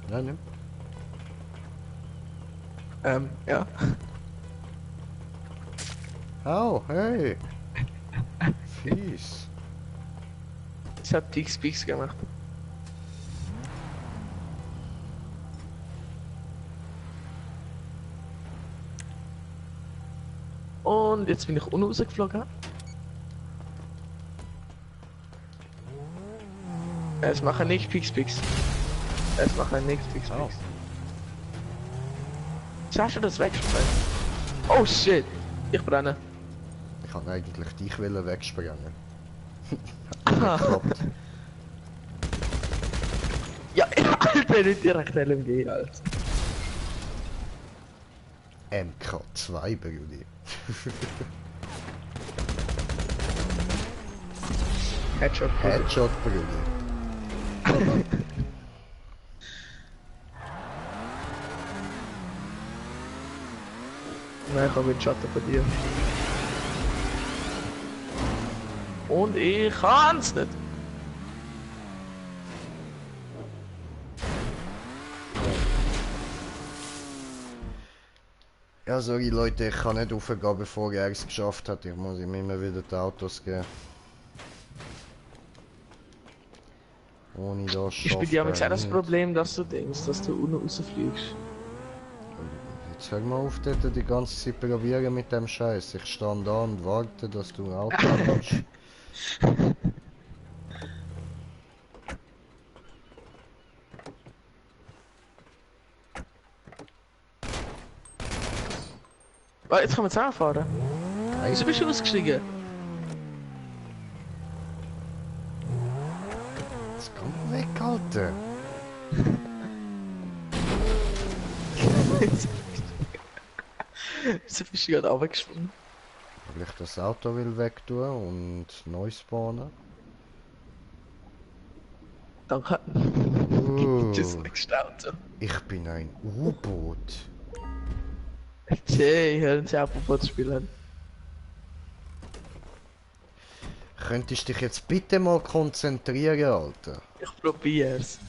Ja, ne? Ja. Oh, hey! Fies. Ich hab Peaks gemacht. Und jetzt bin ich unten rausgeflogen. Es machen nicht Peaks. Es machen nicht Peaks. Oh. Hast du das weggesprungen? Oh shit! Ich brenne. Ich kann eigentlich dich wegspringen. Ja, Alter, nicht direkt LMG, Alter. MK2, Brudi. Headshot. Headshot, Brudi. Nein, ich habe den Schatten von dir. Und ich kann's nicht. Ja, sorry Leute, ich kann nicht raufgehen, bevor er es geschafft hat. Ich muss ihm immer wieder die Autos geben. Ohne das Ich bin ja mit das Problem, dass du denkst, dass du unten rausfliegst. Jetzt hör mal auf, dort die ganze Zeit probieren mit dem Scheiß. Ich stand da und warte, dass du ein Auto hast. Oh, jetzt kann man zusammenfahren. Wieso bist du ausgestiegen? Jetzt komm weg, Alter. Wieso bist du gerade runtergesprungen? Weil ich das Auto will wegtun und neu spawnen. Danke. Das nächste Auto. Ich bin ein U-Boot. Hey, hören Sie auf, Boot zu spielen. Könntest dich jetzt bitte mal konzentrieren, Alter? Ich probier's.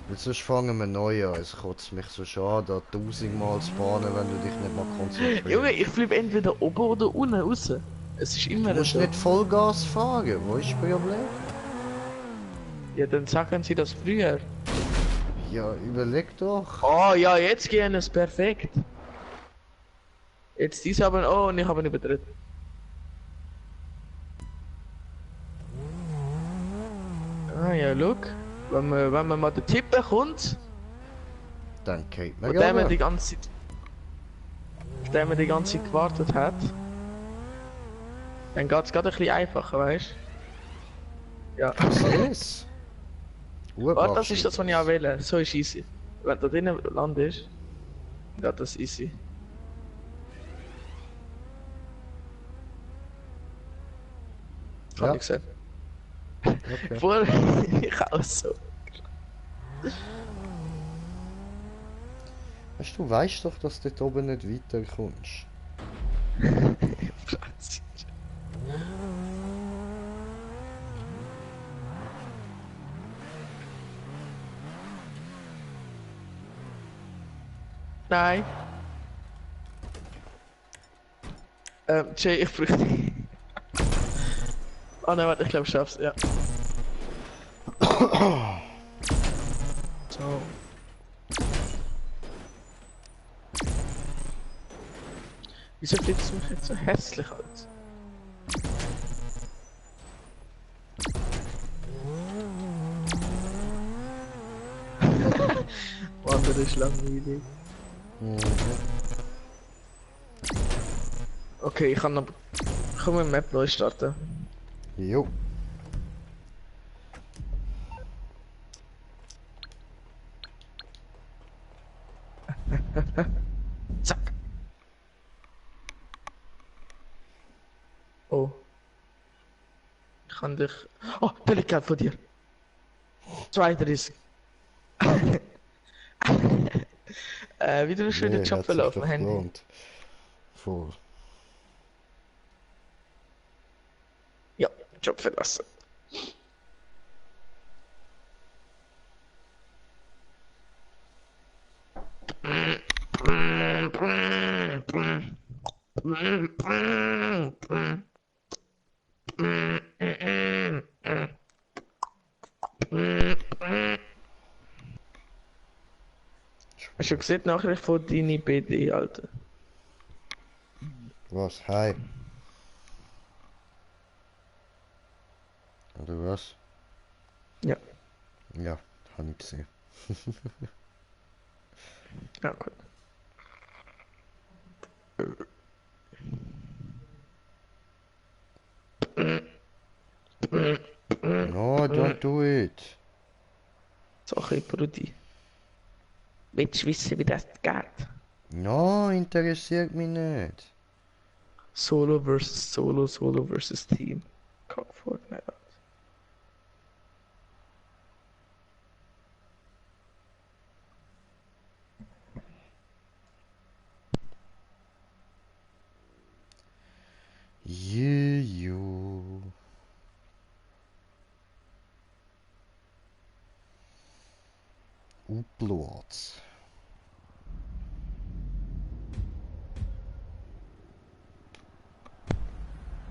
Weil sonst fangen wir neu an. Es kotzt mich so schade, da 1000-mal zu bahnen, wenn du dich nicht mal konzentrierst. Junge, ich fliege entweder oben oder unten raus. Es ist immer Du musst so. nicht Vollgas fahren, wo ist das Problem? Ja, dann sagen Sie das früher. Ja, überleg doch. Oh ja, jetzt gehen es perfekt. Jetzt diese haben, oh, und ich habe ihn übertritt. Ah ja, look. Wenn man mal den Tipp bekommt, Dann geht auf man dem man gar die ganze Zeit, auf dem man die ganze Zeit gewartet hat, dann geht es gerade ein bisschen einfacher, weißt du? Ja. Was? Warte, das ist das, was ich auch will. So ist easy. Wenn du drinnen landest, geht das easy. Ja. Hab ich gesehen. Okay. Vor ich auch so. Weißt du, weißt doch, dass du dort oben nicht weiterkommst. Nein. Jay, ich brauche dich. Oh nein, warte, ich glaube, ich schaff's, ja. So. Wieso findest du mich jetzt so hässlich aus? Mann, das ist langweilig. Mhm. Okay, ich kann noch... Komm mit Map neu starten. Jo. Zack. Oh. Ich kann dich... Oh, der liegt gerade vor dir. 32. Wie du schön den Job hat sich verlaufen, doch Handy. gelohnt. Voll. Ja, Job verlassen. Hast du gesehen, Nachricht von deiner BD, Alter? Was? Hi. Oder was? Ja, Ja, habe ich gesehen. ja, gut. No, don't do it. Sache, Brudi. Willst du wissen, wie das geht? No, interessiert mich nicht. Solo versus Solo, Solo versus Team. Kack Fortnite. You. Uploads.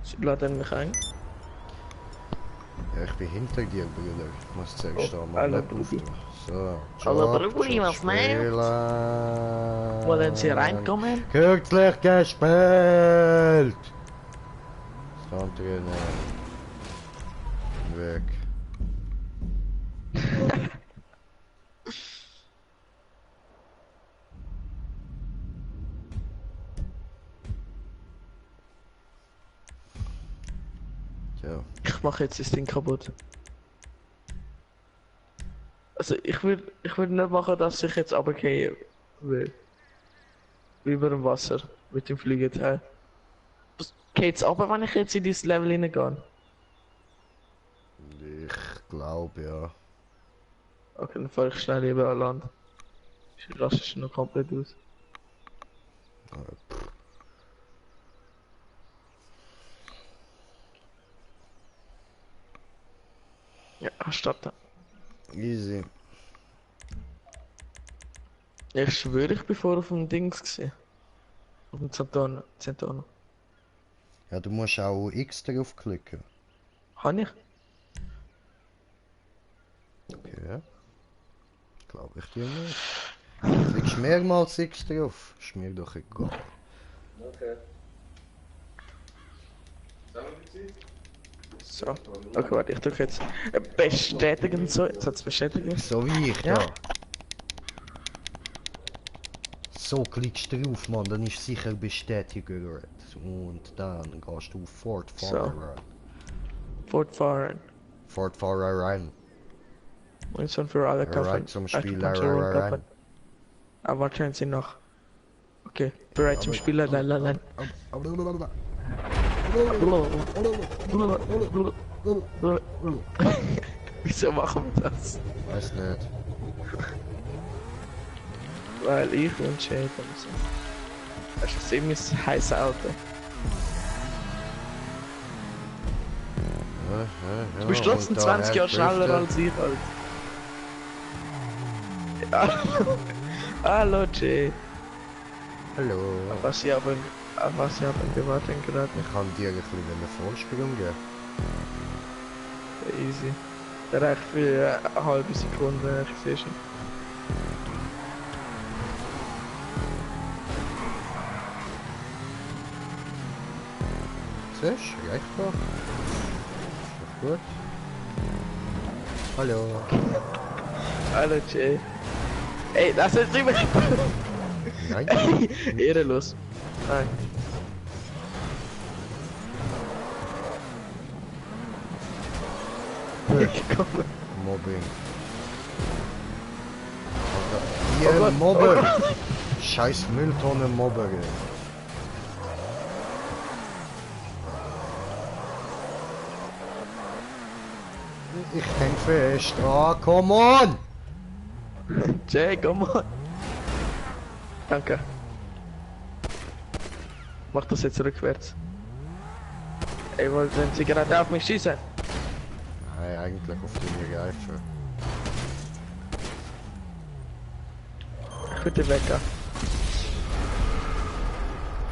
Sie laden mich ein. Ja, ich bin hinter dir, Bruder. Ich muss zuerst Oh, einmal hallo, Map Brudi. aufnehmen. So, Hallo, Job, Brudi, Job was meinst du? spielen. Wollen Sie reinkommen? Kürzlich gespielt! Das andere weg. Ja. Ich mache jetzt das Ding kaputt. Also ich würde nicht machen, dass ich jetzt runtergehe will. Über dem Wasser. Mit dem Fliegenteil. Geht's runter, wenn ich jetzt in dieses Level hineingehe? Ich glaube, ja. Okay, dann fahre ich schnell eben an Land. Ich raste schon noch komplett aus. Ja, starten. Easy. Ich schwöre, ich bin vorher auf dem Dings gesehen. Auf dem Zentano. Ja, du musst auch X draufklicken. Kann ich? Okay. Glaube ich dir nicht. Du klickst mehrmals X drauf. Ist mir doch egal. Okay. Sagen Sie? So. Okay, warte, ich drücke jetzt bestätigen so. Jetzt hat es bestätigen. So wie ich, Ja. ja. So klickst du drauf, Mann, dann ist sicher bestätigt. Und dann gehst du fortfahren. Fortfahren. Fortfahren. Munition für alle Bereit zum Spiel. Rein. Aber warten Sie noch. Okay, bereit zum Spiel. Nein. Wieso machen wir das? Weiß nicht. Weil ich und Shade und so. Das ist ziemlich heißes Auto. Du bist trotzdem 20 Jahre schneller als ich, Alter. Hallo, Jay. Hallo. Was Sie haben gewartet gerade. Ich kann dir ein bisschen einen Vorsprung geben. Easy. Der reicht für eine halbe Sekunde, ich sehe schon. Siehst du? Reicht doch. Ist doch gut. Hallo. Hallo Jay. Ey, lass jetzt drüber. Nein. Ehrenlos. Nein. Komm. Mobbing. Oh Ihr Gott, Mobber! Scheiß Mülltonne Mobber, ey. Ich häng fest. Ah, come on! Jay, komm mal. Danke. Mach das jetzt rückwärts. Ey, wollen Sie gerade auf mich schießen? Nein, eigentlich auf die Reifen. Ich würde weggehen.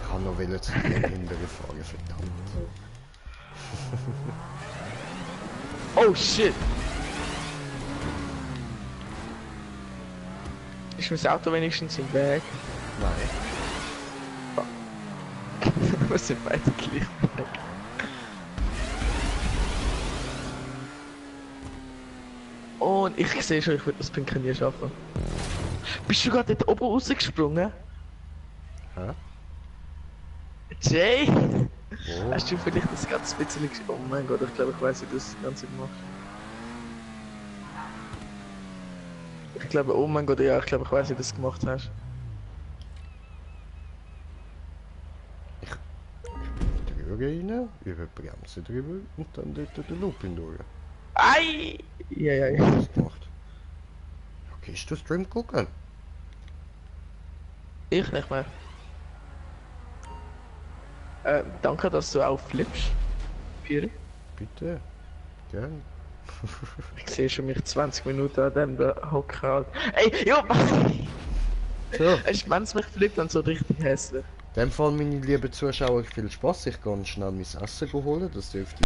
Ich kann noch wollen zu den hinteren fahren, verdammt. Oh shit! Ist mein Auto wenigstens im Weg? Nein. Wir sind beide gleich weg. Und ich sehe schon, ich würde das Pinken nie schaffen. Bist du gerade dort oben rausgesprungen? Hä? Jay! Wo? Hast du vielleicht das ganz bisschen Oh mein Gott, ich glaube, ich weiß, wie du das Ganze gemacht. Ich glaube, oh mein Gott, ja, ich glaube, ich weiß, wie du das gemacht hast. Drüber rein, über die Bremse drüber und dann dort den Looping durch. Ei! Ja, ja, Wo hast ja. du das gemacht? Okay, ist du Stream gucken? Ich nicht mehr. Danke, dass du auch flippst. Führer. Bitte. Gern. Ich sehe schon mich 20 Minuten an dem da hocken. Halt. Ey, jo! So. Wenn es mich flippt, dann so richtig hässlich. In dem Fall, meine lieben Zuschauer, viel Spaß. Ich gehe schnell mein Essen holen, das dürfte.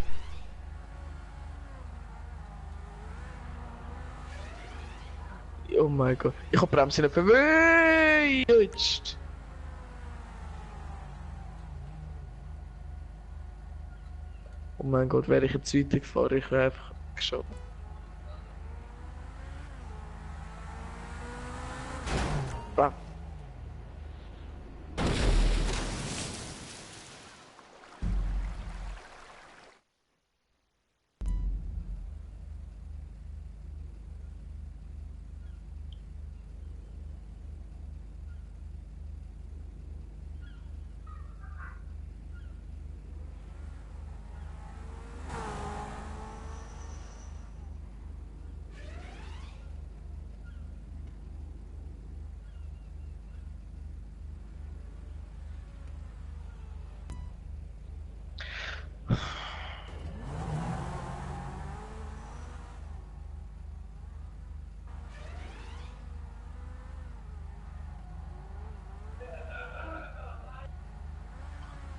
Oh mein Gott. Ich hab Bremse nicht verwünscht. Oh mein Gott, wäre ich jetzt weitergefahren, ich wäre einfach geschoben. Bam.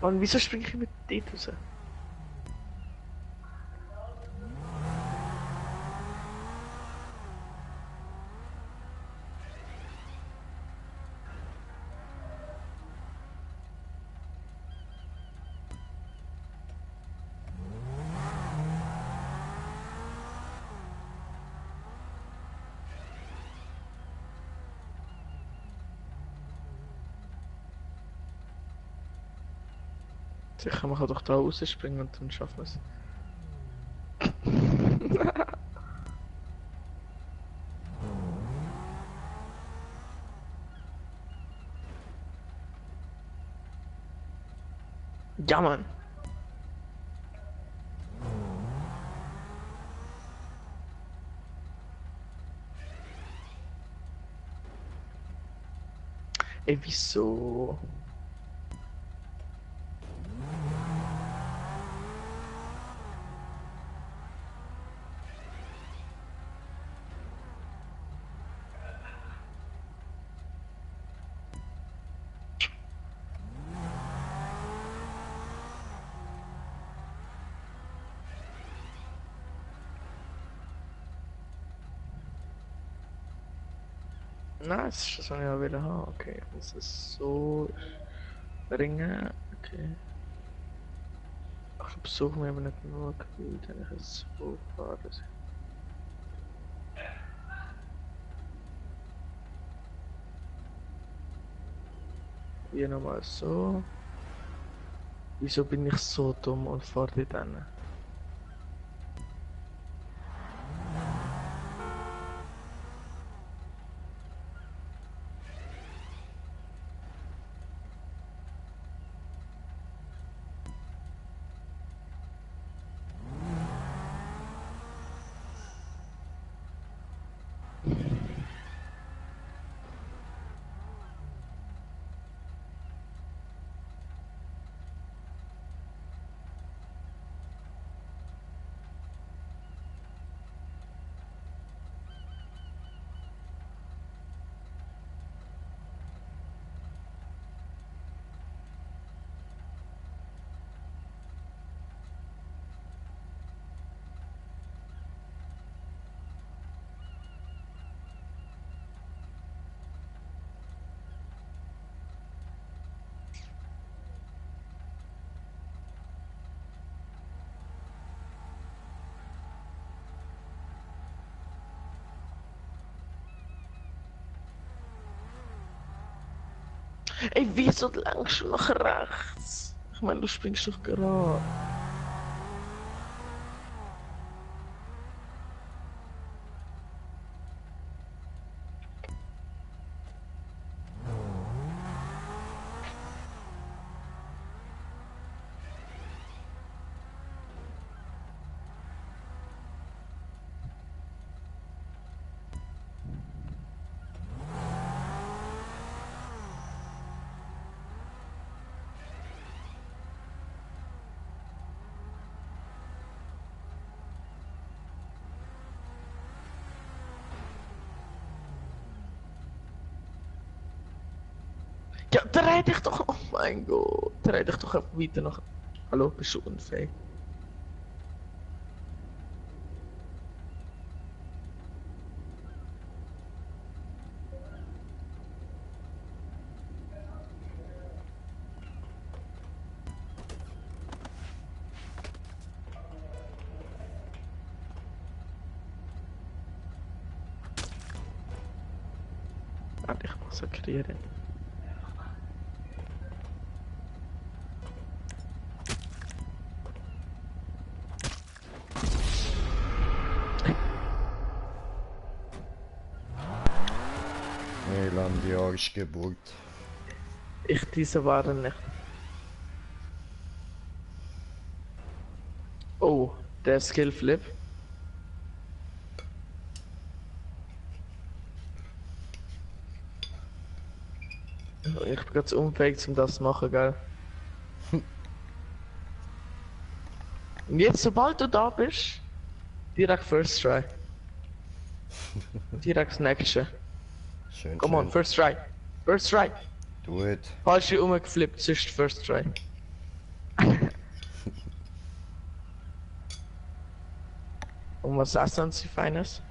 Mann, wieso springe ich mit dort raus? Sicher, man kann doch da rausspringen und dann schaffen wir es. Ja, Mann. Ey, wieso? Nice, das soll ich ja wieder haben. Okay, ich muss es so bringen. Okay. Ach, besuchen wir aber nicht nur gefühlt, wenn ich es so fahre. Hier nochmal so. Wieso bin ich so dumm und fahre die dann? Ey, wieso langst du nach rechts? Ich meine, du springst doch gerade. Ja, dreh dich doch. Oh mein Gott. Dreh dich doch einfach weiter nach. Hallo, bist du unfähig? Warte, ich massakriere. Elan, die Arschgeburt. Ich diese waren nicht. Oh, der Skillflip. Ich bin gerade zu unfähig, um das zu machen, gell? Und jetzt, sobald du da bist, direkt First Try. Direkt das nächste. Schön, Come on, schön. First Try. First Try. Do it. Falsch umgeflippt, sonst First Try. Und was essen Sie Feines?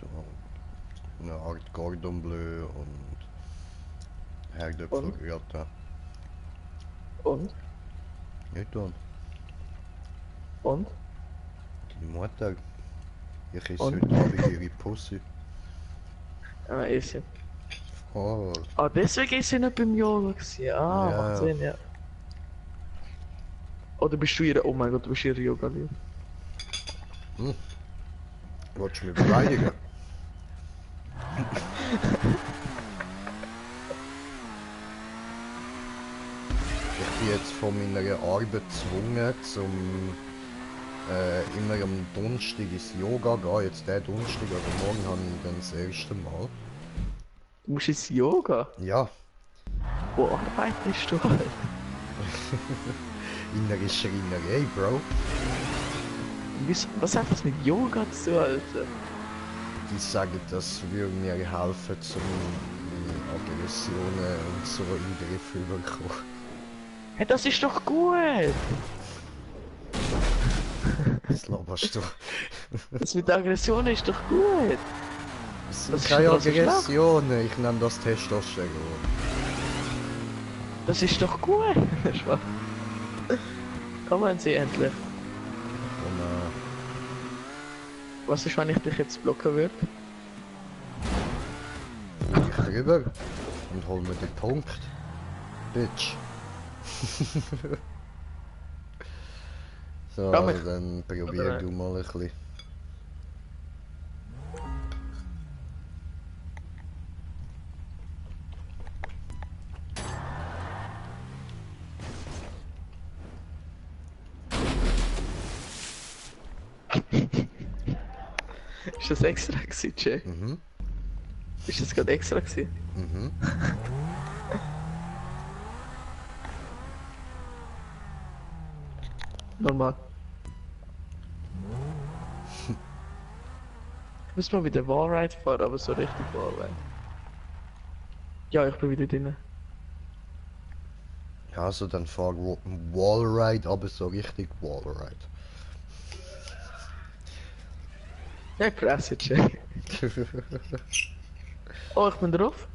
So. Eine Art Cordon Bleu und Herdöpfel Und? gratin. Und? Nicht tun. Und? Die Mutter. Ich esse Und? heute Abend ihre Pussy. Ah, easy. Oh, Ah, deswegen ist sie nicht beim Yoga gewesen. Ah, Ja. macht Sinn, ja. Oder bist du ihre, oh mein Gott, du bist ihre yoga -Liebe. willst du mich beleidigen? Ich bin jetzt von meiner Arbeit gezwungen, zum immer am Donnerstag ins Yoga gehen. Jetzt der Donnerstag, aber morgen habe ich dann das erste Mal. Du musst ins Yoga. Ja, Wo arbeitest du halt? in einer Schreinerei, Bro. Was hat das mit Yoga zu tun, Alter? Die sagen, das würde mir helfen, zum meine Aggressionen und so in den Griff zu bekommen. Hey, das ist doch gut! Was laberst du? Das mit Aggression ist doch gut! Das Das sind ist keine schon so schlecht. Aggressionen, ich nenne das Testosteron. Das ist doch gut. Spaß. Kommen Sie endlich. Und, Was ist, wenn ich dich jetzt blocken würde? ich rüber und hol mir den Punkt. Bitch. So, Komm, also dann probier Oder- du mal ein bisschen. Ist das extra gewesen, Jay? Mhm. Ist das gerade extra gewesen? Mhm. Normal. Ich muss mal wieder Wallride fahren, aber so richtig Wallride. Ja, ich bin wieder drin. Ja, also dann fahr Wallride, aber so richtig Wallride. Ja, Fresse, Jay. Oh, ich bin drauf?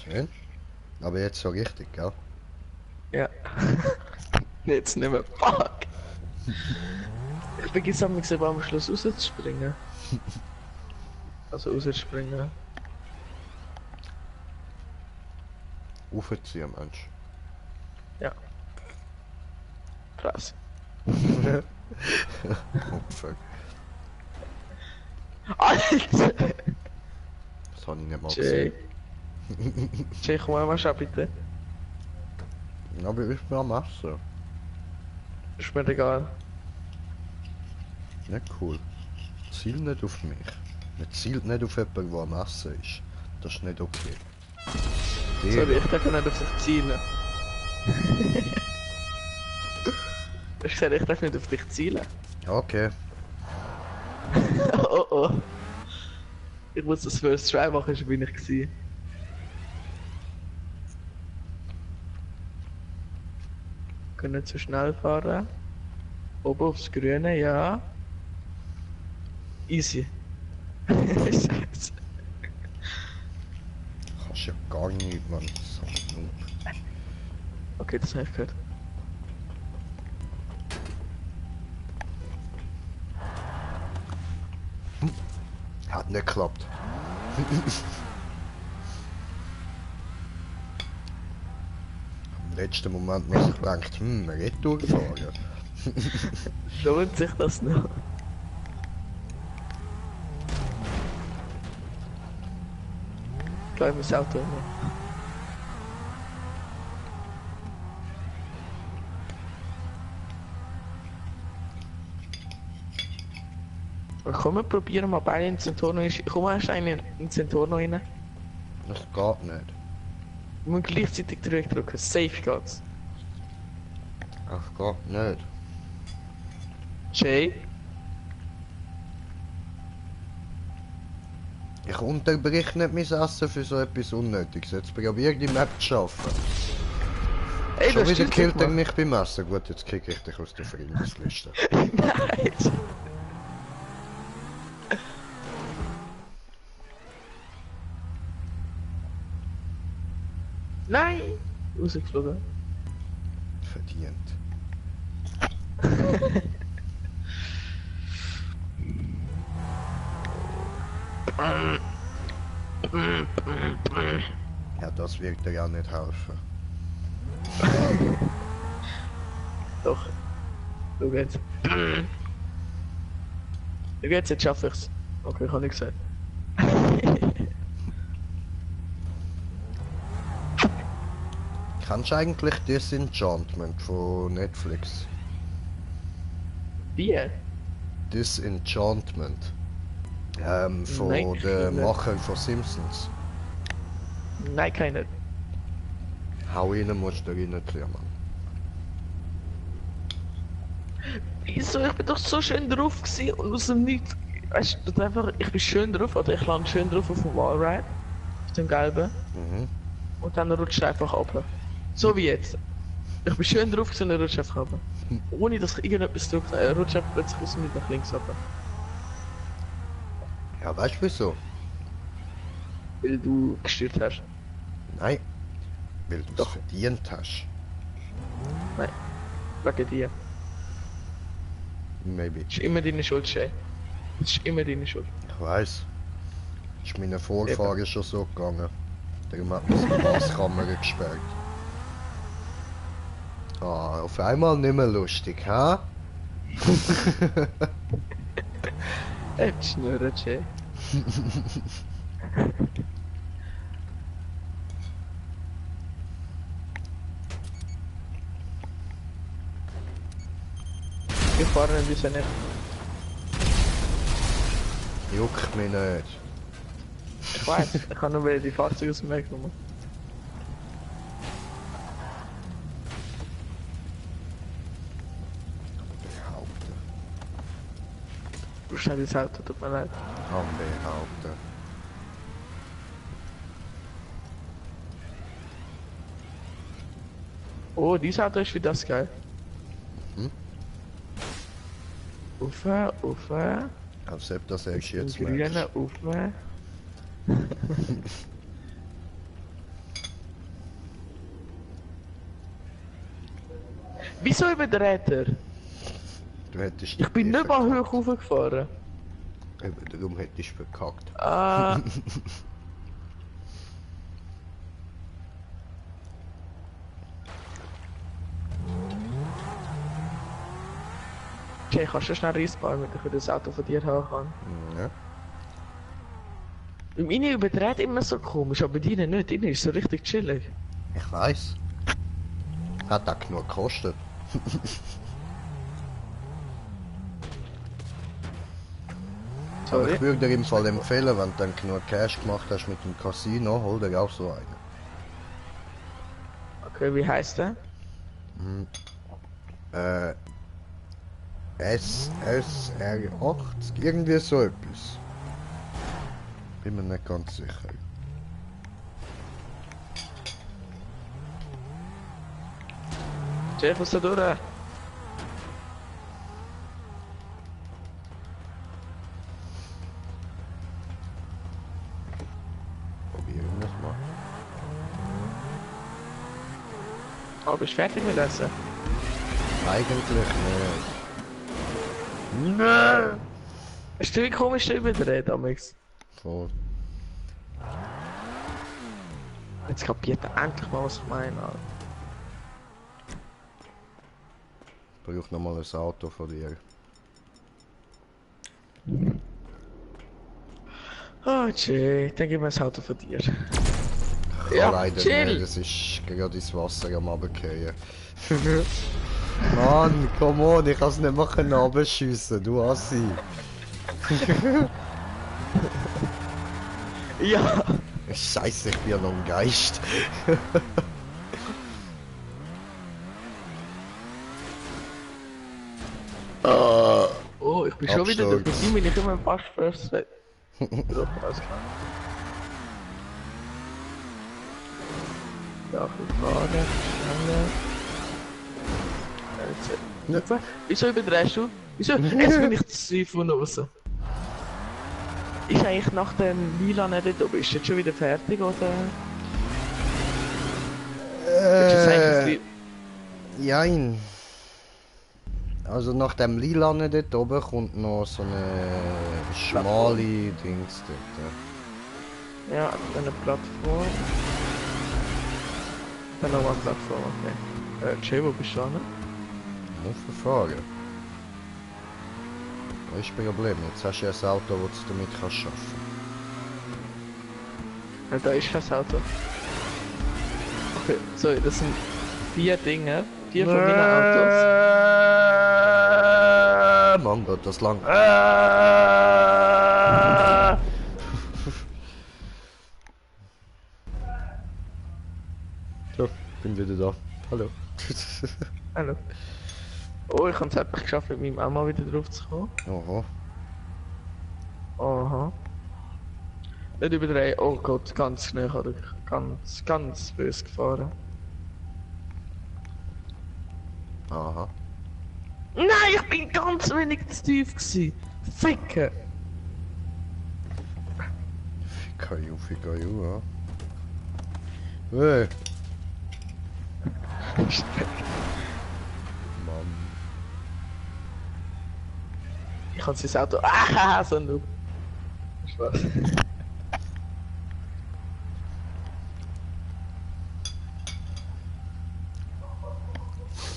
Schön. Aber jetzt so richtig, gell? Ja. Jetzt nicht mehr. Fuck! Ich vergesse am Schluss rauszuspringen. Also rauszuspringen. Aufziehen, Mensch. Ja. Fresse. Oh, fuck. Alter! Das habe ich nicht mal Jay. gesehen. Jay, komm mal schon bitte. Aber ich bin am Essen. Ist mir egal. Nicht cool. Ziel nicht auf mich. Man zielt nicht auf jemanden, der am Essen ist. Das ist nicht okay. Sorry, ich darf nicht auf dich zielen. Ich gesagt, ich darf nicht auf dich zielen. Okay. Oh oh. Ich muss das First Try machen, schon bin ich gewesen. Können nicht zu schnell fahren. Oben aufs Grüne, ja. Easy. Scheiße. Kannst ja gar nicht, Mann. So ein Noob. Okay, das habe ich gehört. Hat nicht geklappt. Im letzten Moment muss ich gedacht, Retour fahren. Lohnt sich das noch? Gleich das Auto immer. Komm, wir probieren mal beide in Centorno. Komm, hast du einen in Centorno rein? Das geht nicht. Wir müssen gleichzeitig drücken. Safe geht's. Das geht nicht. Jay? Ich unterbrich nicht mein Essen für so etwas Unnötiges. Jetzt probier die Map zu schaffen. Ey, Schon das wieder stimmt killt er nicht, mich beim Essen. Gut, jetzt kick ich dich aus der Freundesliste. Nein! Nein! Rausgeflogen. Verdient. Ja, das wird dir ja nicht helfen. Doch. Schau jetzt. Schau jetzt schaffe ich's. Okay, ich hab nicht gesagt. Kennst du eigentlich Disenchantment von Netflix? Wie? Disenchantment. Von Nein, den nicht. Macher von Simpsons. Nein, keine. Hau rein, musst du rein tun, Mann. Wieso? Ich bin doch so schön drauf gewesen und aus dem Nichts. Weißt du, das einfach, ich bin schön drauf, oder ich lande schön drauf auf dem Wallride. Auf dem gelben. Mhm. Und dann rutscht er einfach ab. So wie jetzt. Ich bin schön drauf gewesen und er rutscht einfach ab. Ohne dass ich irgendetwas drücke. Er rutscht einfach plötzlich aus dem Nichts nach links ab. Ja, weißt du wieso? Weil du gestört hast. Nein. Weil du es Doch. verdient hast. Nein. Wegen dir. Maybe. Das ist immer deine Schuld, Shay. Das ist immer deine Schuld. Ich weiss. Ist meinen Vorfahren schon so gegangen. Darum hat man sich die Gaskammer gesperrt. Ah, auf einmal nicht mehr lustig, hä? Schnurren, Shay. Wir fahren ein bisschen nicht. Juckt mich nicht. Ich weiß, ich kann nur wieder die Fahrzeuge aus dem Weg genommen. Behaupten. Du schnell ins Auto, tut mir leid. Kann behaupten. Oh, dieses Auto ist wie das geil. Mhm. Ufe, Ufe. Als ob das erst jetzt Grüne merkst. Ufe. Wieso überdreht er? Du hättest Ich bin nicht mal verkackt. hoch hochgefahren. Eben, darum hättest du verkackt. Ah. Okay, kannst du schnell respawn, damit ich das Auto von dir haben kann? Ja. Bei mir überdreht immer so komisch, aber bei dir nicht. Deine ist so richtig chillig. Ich weiß. Hat auch genug gekostet. Aber Sorry. ich würde dir im Fall empfehlen, wenn du dann genug Cash gemacht hast mit dem Casino, hol dir auch so einen. Okay, wie heißt der? SSR80, irgendwie so etwas. Bin mir nicht ganz sicher. Chef, was da durch? Probieren wir es mal. Oh, bist du fertig mit Essen? Eigentlich nicht. Nein! Ist du komisch überdreht, Amix? Voll. Jetzt kapiert er endlich mal, was ich meine, Alter. Ich brauche nochmal ein Auto von dir. Oh, Jay, dann gib mir das Auto von dir. Ja, Ja, leider chill! nicht, es ist gerade ins Wasser am Runterfallen. Mann, come on, ich kann es nicht machen, runterschiessen, du Assi. Ja! Scheiße, ich bin ja noch ein Geist. Oh, ich bin schon wieder durch. Absturz. Mit ihm bin ich immer fast first. Doch, alles klar. Ja, wir fahren, schneller. Ja. Wieso überdrehst du? Wieso? Jetzt bin ich zu tief von raus. Ist eigentlich nach dem Lila nicht dort oben? Ist jetzt schon wieder fertig, oder? Willst du jetzt eigentlich Jein. Also nach dem Lilanen dort oben kommt noch so eine schmale Dings dort. Ja, eine Plattform. Dann noch eine Plattform, okay. Jay, wo bist du an? Muss verfahren. Das ist das Problem. Jetzt hast du ja ein Auto, das du damit kannst schaffen. Ja, da ist kein Auto. Okay, so, das sind 4 Dinge. 4 von meinen Autos. Mann Gott, das lang. So, bin wieder da. Hallo. Hallo. Oh, ich habe es einfach geschafft, mit meinem Emma wieder drauf zu kommen. Oho. Aha. Nicht überdrehen. Oh Gott, ganz schnell, oder? Ganz böse gefahren. Aha. Nein, ich bin ganz wenig zu tief gewesen. Ficken! Fika ju, ja. Hey. Mann. Ich kann sein Auto. Ah, so ein Noob. Spaß.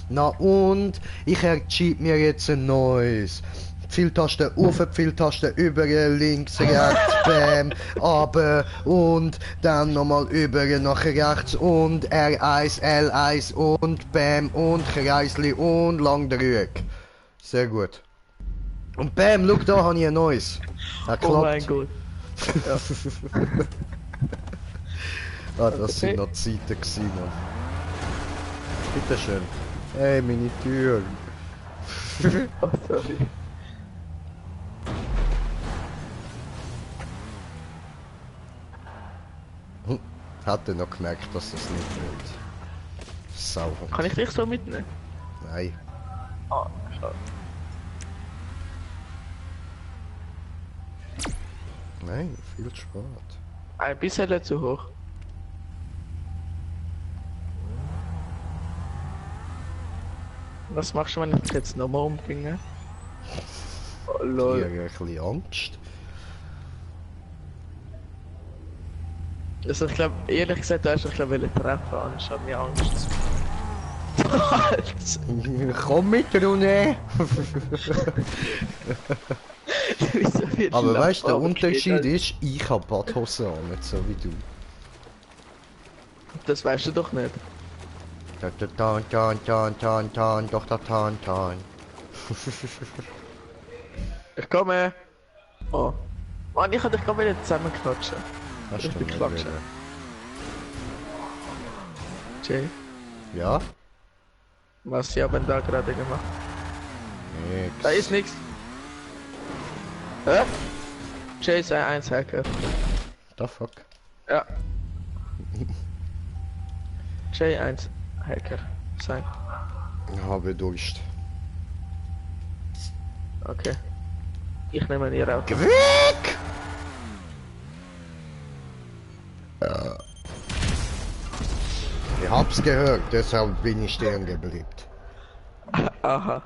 Na und? Ich entschied mir jetzt ein neues. Pfeiltaste auf, Pfeiltaste über, links, rechts, bam, runter und dann nochmal über nach rechts und R1, L1 und bam und Kreisli und lang drück. Sehr gut. Und bam, schau da, habe ich ein neues. Hat Oh mein geklappt. Gott. Ah, das sind noch Zeiten gewesen, Mann. Bitteschön. Hey, meine Tür. Oh, sorry. Hat er noch gemerkt, dass das nicht wird. Sauhund. Kann ich dich so mitnehmen? Nein. Ah, schade. Nein, viel zu spät. Ein bisschen zu hoch. Was machst du, wenn ich dich jetzt nochmal umbringe? Oh, Ich lol. habe ein bisschen Angst. Also ich glaube, ehrlich gesagt, du hast dich treffen, anstatt mir Angst. Alter, Komm mit, Rune! wieso wird Aber die weißt du, der Lampe Unterschied angekriegt? ist, ich habe Badhose an, nicht so wie du. Das weißt du doch nicht. Doch da tan. Ich komme. Oh. Mann, ich hätte dich gerade wieder zusammenklatschen. Hast du Richtig nicht klatschen. wollen. Jay, Ja? was sie haben da gerade gemacht? Nix. Da ist nichts. Hä? Jay ist ein 1 Hacker. The fuck? Ja. Jay 1 Hacker. Sein. Ich habe Durst. Okay. Ich nehme ihr Auto. Geh weg! Ich hab's gehört, deshalb bin ich stehen geblieben. Aha.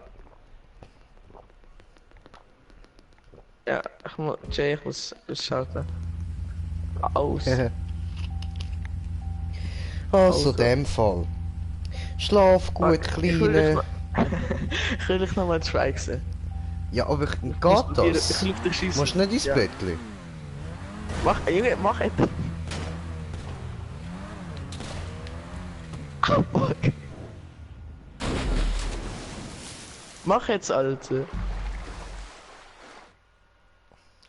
Ja, Jay, ich muss schalten. Aus. Also, dem Fall. Schlaf gut, Kleine. Ich will dich noch mal schweigen. Ja, aber geht Ich das? will dich schießen. Musst du nicht ins Ja. Bettli? Mach, Junge, mach etwas. Oh, fuck. Mach jetzt, Alter.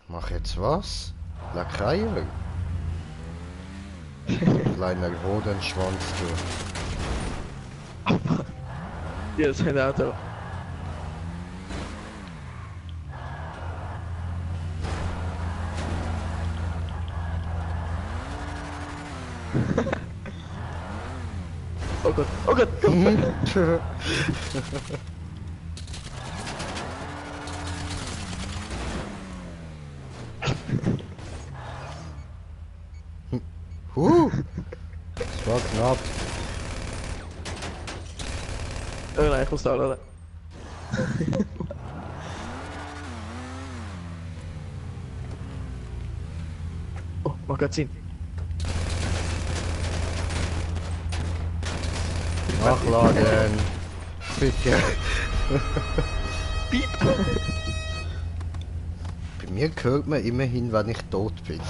Mach jetzt was? Lackeier? Kleiner Hodenschwanz, du. Hier ist ein Auto. Oh Gott, oh Gott, komm. Das war knapp. Oh nein, ich muss da laden. Oh, Magazin. Nachladen. Bitte. Piep. Bei mir hört man immerhin, wenn ich tot bin.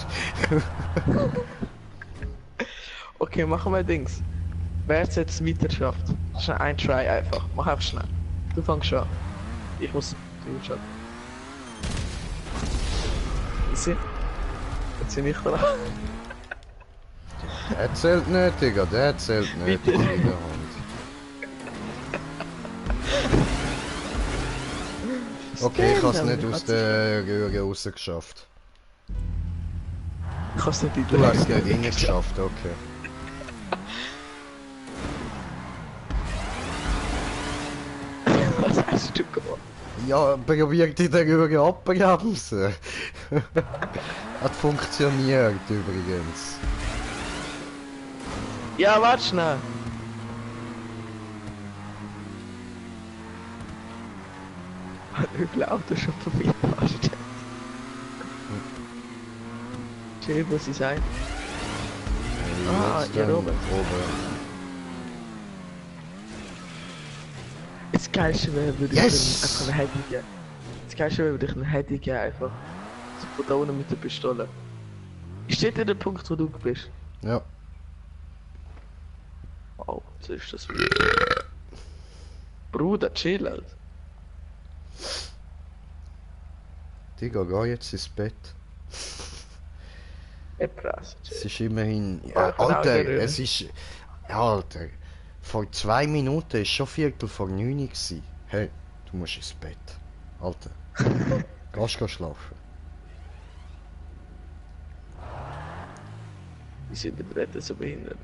Okay, machen wir Dings. Wer es jetzt weiter schafft, schnell ein Try einfach. Mach einfach schnell. Du fängst an. Ich muss du schon. Easy. Jetzt bin ich dran. Der zählt nicht, Digga, der zählt nicht. Bitte. in der Hand. Okay, ich hab's nicht aus der Röhre rausgeschafft. Ich hab's nicht in Du hast es nicht reingeschafft, okay. Was hast du gemacht? Ja, probiert in der Röhre abbremsen. Hat funktioniert übrigens. Ja, warte schnell. Hügel Auto schon vorbeipasst. Chill, wo sie sein. Ah, Jetzt hier dann oben. Das Geilste wäre, würde ich Yes! einfach einen Heady geben. Das Geilste wäre, würde ich einen Heady geben, einfach. So von da unten mit der Pistole. Steht dir der Punkt, wo du bist? Ja. Oh, so ist das wieder. Bruder, chill, Alter. Digga, geh jetzt ins Bett. Erpresse, Es chill. ist immerhin... Oh, Ja, ich kann auch Alter, gerne. es ist... Alter, vor 2 Minuten ist schon Viertel vor 9 gewesen. Hey, du musst ins Bett. Alter. Gehst schlafen. Die sind überreden so behindert.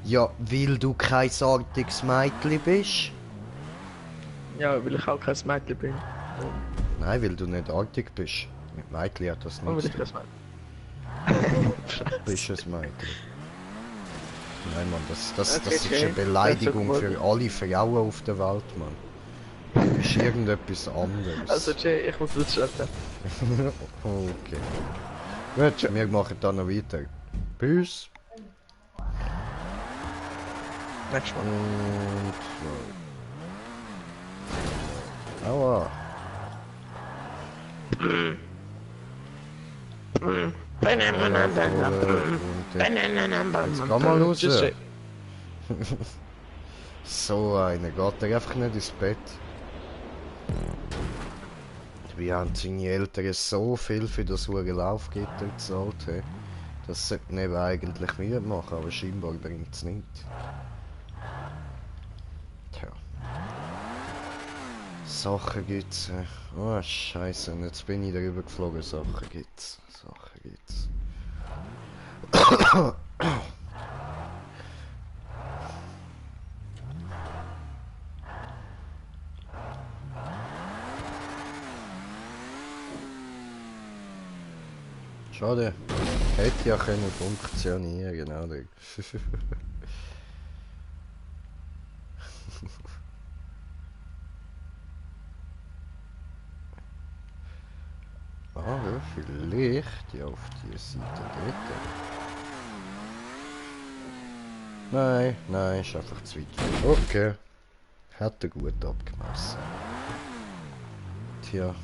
Ja, weil du kein artiges Mädchen bist? Ja, weil ich auch kein Mädchen bin. Nein, weil du nicht artig bist. Mit Mädchen hat das Und weil nichts ich zu tun. kein Mädchen Du bist ein Mädchen. Nein, Mann, das Okay, ist okay. eine Beleidigung Das ist für alle Frauen auf der Welt, Mann. Du bist irgendetwas anderes. Also, Jay, ich muss das schalten. Okay. Gut, wir machen dann noch weiter. Peace. Nächstes Mal. Und... Aua. Jetzt geh mal raus. Tschüss, Jay. So einer geht er einfach nicht ins Bett. Wir haben seine Eltern so viel für das hure Laufgitter gezahlt. Hey. Das sollten eben eigentlich wir machen, aber scheinbar bringt es nicht. Tja. Sachen gibt's. Oh Scheiße, und jetzt bin ich darüber geflogen. Sachen gibt's. Sachen gibt's. Schade. Hätte ja können funktionieren, oder? Ah, ja, vielleicht ja auf die Seite dort. Nein, nein, ist einfach zu weit weg. Okay. Hat er gut abgemessen. Tja.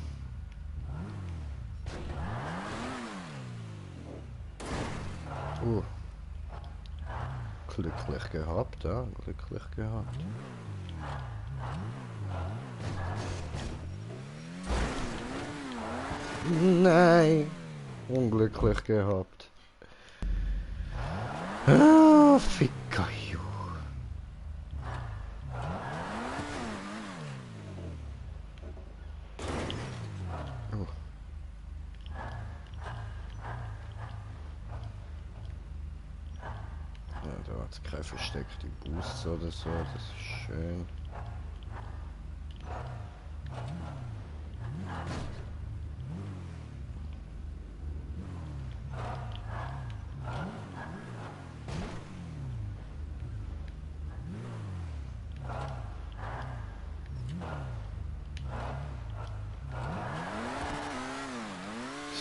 Glücklich gehabt, ja, glücklich gehabt. Nein, unglücklich gehabt. Ah, Ficker, ju. Oh. Ja, da hat es keine versteckte Boosts oder so, das ist schön.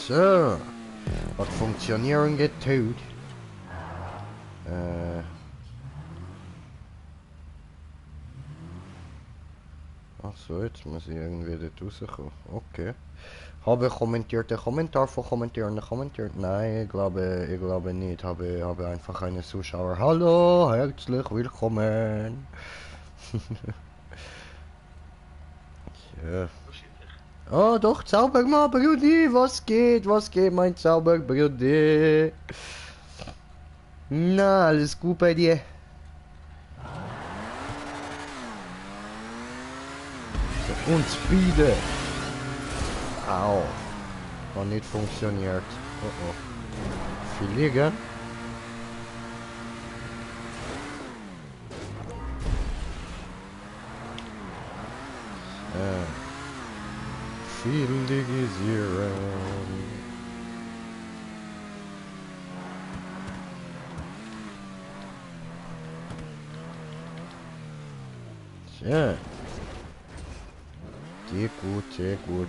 So, hat funktionieren getut. Ach so, jetzt muss ich irgendwie dort rauskommen. Okay. Habe kommentiert der Kommentar von Kommentierenden kommentiert? Nein, ich glaube nicht. Habe einfach einen Zuschauer. Hallo, herzlich willkommen. Ja. Oh doch, Zaubermann, Brudi, was geht, mein Zauberbrudi? Na, alles gut bei dir? Und Speede. Au. Hat nicht funktioniert. Oh oh. Viel liegen. Viel zero. Tja. Dir gut, dir gut.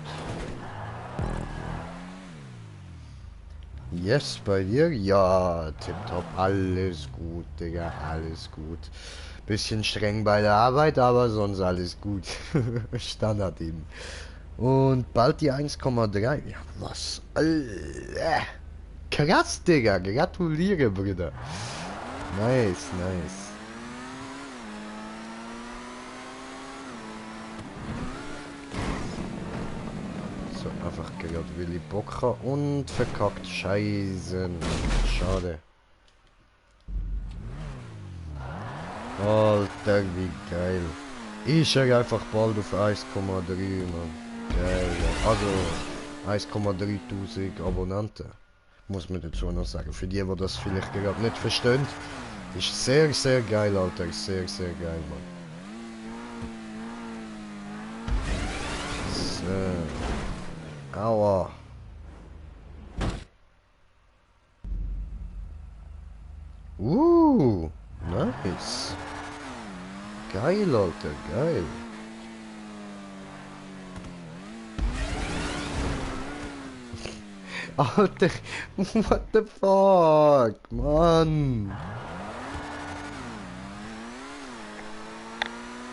Yes, bei dir? Ja, tipptopp. Alles gut, Digga, alles gut. Bisschen streng bei der Arbeit, aber sonst alles gut. Standard eben. Und bald die 1,3. Ja, was? Alter. Krass, Digga. Gratuliere, Brüder. Nice, nice. So, einfach gerade Willy Bocker und verkackt. Scheiße. Schade. Alter, wie geil. Ich schaue einfach bald auf 1,3, Mann. Geil. Also 1,3 Abonnenten. Muss man dazu noch sagen. Für die das vielleicht gerade nicht verstehen. Ist sehr, sehr geil, Alter. Ist sehr, sehr geil, Mann. So. Aua. Nice. Geil, Alter, geil. Alter, what the fuck, Mann.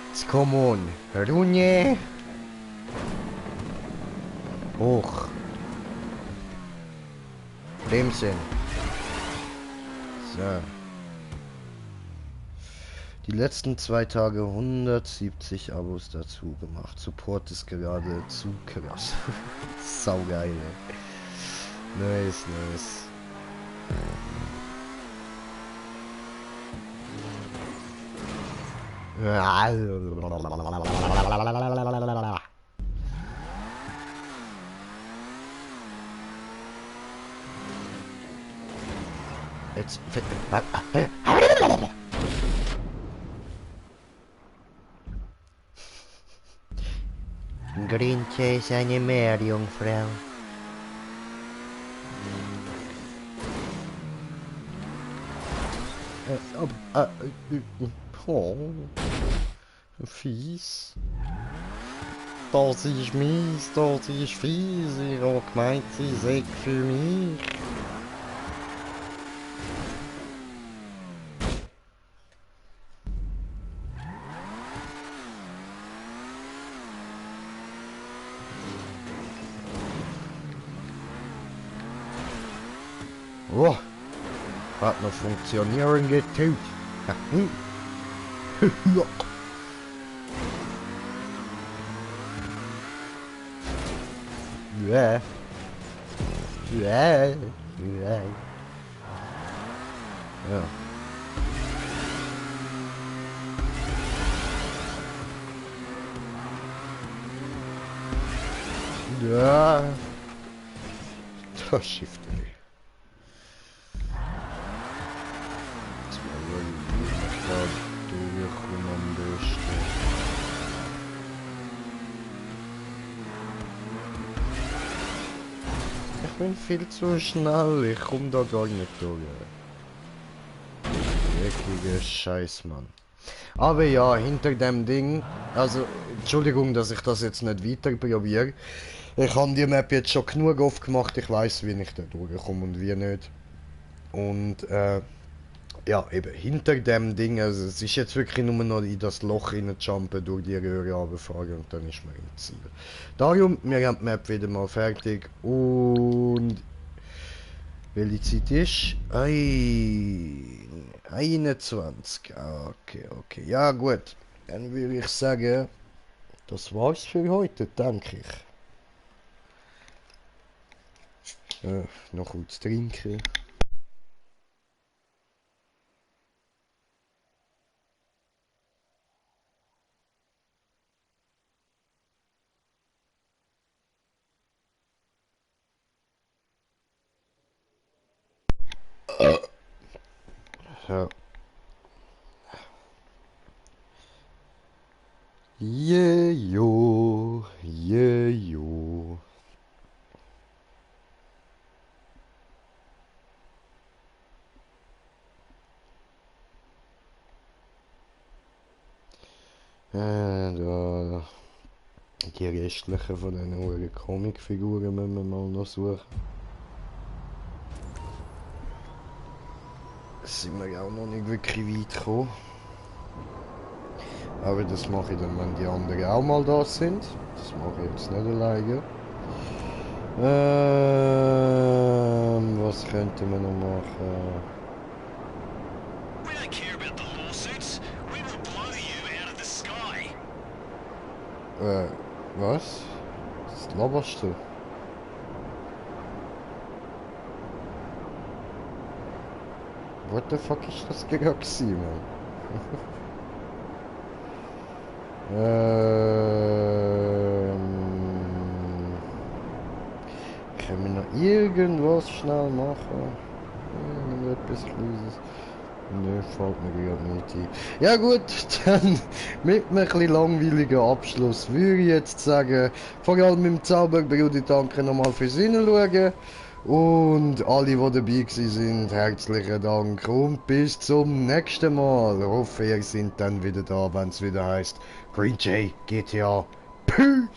Jetzt come on. Runje. Hoch. Bremsen. So. Die letzten 2 Tage 170 Abos dazu gemacht. Support ist gerade zu krass. Saugeil, ey. Nice, nice. Jetzt... Grinche ist eine Meerjungfrau. Oh, fies. Das ist mies, das ist fies. Ich habe gemeint, sie sei für mich. Oh, hat noch funktionieren getut. Ja. Ja. Ja. Ja. Ja. Das Schiff. Ich bin viel zu schnell, ich komm da gar nicht durch. Wirklicher Scheiß, Mann. Aber ja, hinter dem Ding, also, Entschuldigung, dass ich das jetzt nicht weiter probiere. Ich habe die Map jetzt schon genug oft gemacht, ich weiß, wie ich da durchkomme und wie nicht. Und, ja, eben, hinter dem Ding, also es ist jetzt wirklich nur noch in das Loch jumpen, durch die Röhre runterfahren und dann ist man im Ziel. Darum, wir haben die Map wieder mal fertig und... Welche Zeit ist? 21. Okay, okay. Ja gut, dann würde ich sagen, das war's für heute, denke ich. Noch kurz trinken. Ja. Jejo, jejo. Da. Die restlichen von diesen hohen Comicfiguren müssen wir mal noch suchen. Da sind wir auch noch nicht wirklich weit gekommen. Aber das mache ich dann, wenn die anderen auch mal da sind. Das mache ich jetzt nicht alleine. Was könnten wir noch machen? We don't care about the lawsuits. We will blow you out of the sky. Was? Was laberst du? What the fuck ist das gerade gewesen, Mann? Können wir noch irgendwas schnell machen? Irgendetwas Kleines? Nö, fällt mir gerade nicht ein. Ja gut, dann mit einem etwas langweiligen Abschluss würde ich jetzt sagen, vor allem im Zauberbruder danke nochmal fürs Hinschauen. Und alle, die dabei gewesen sind, herzlichen Dank und bis zum nächsten Mal. Ich hoffe, ihr seid dann wieder da, wenn es wieder heißt Green Jay GTA. Peace!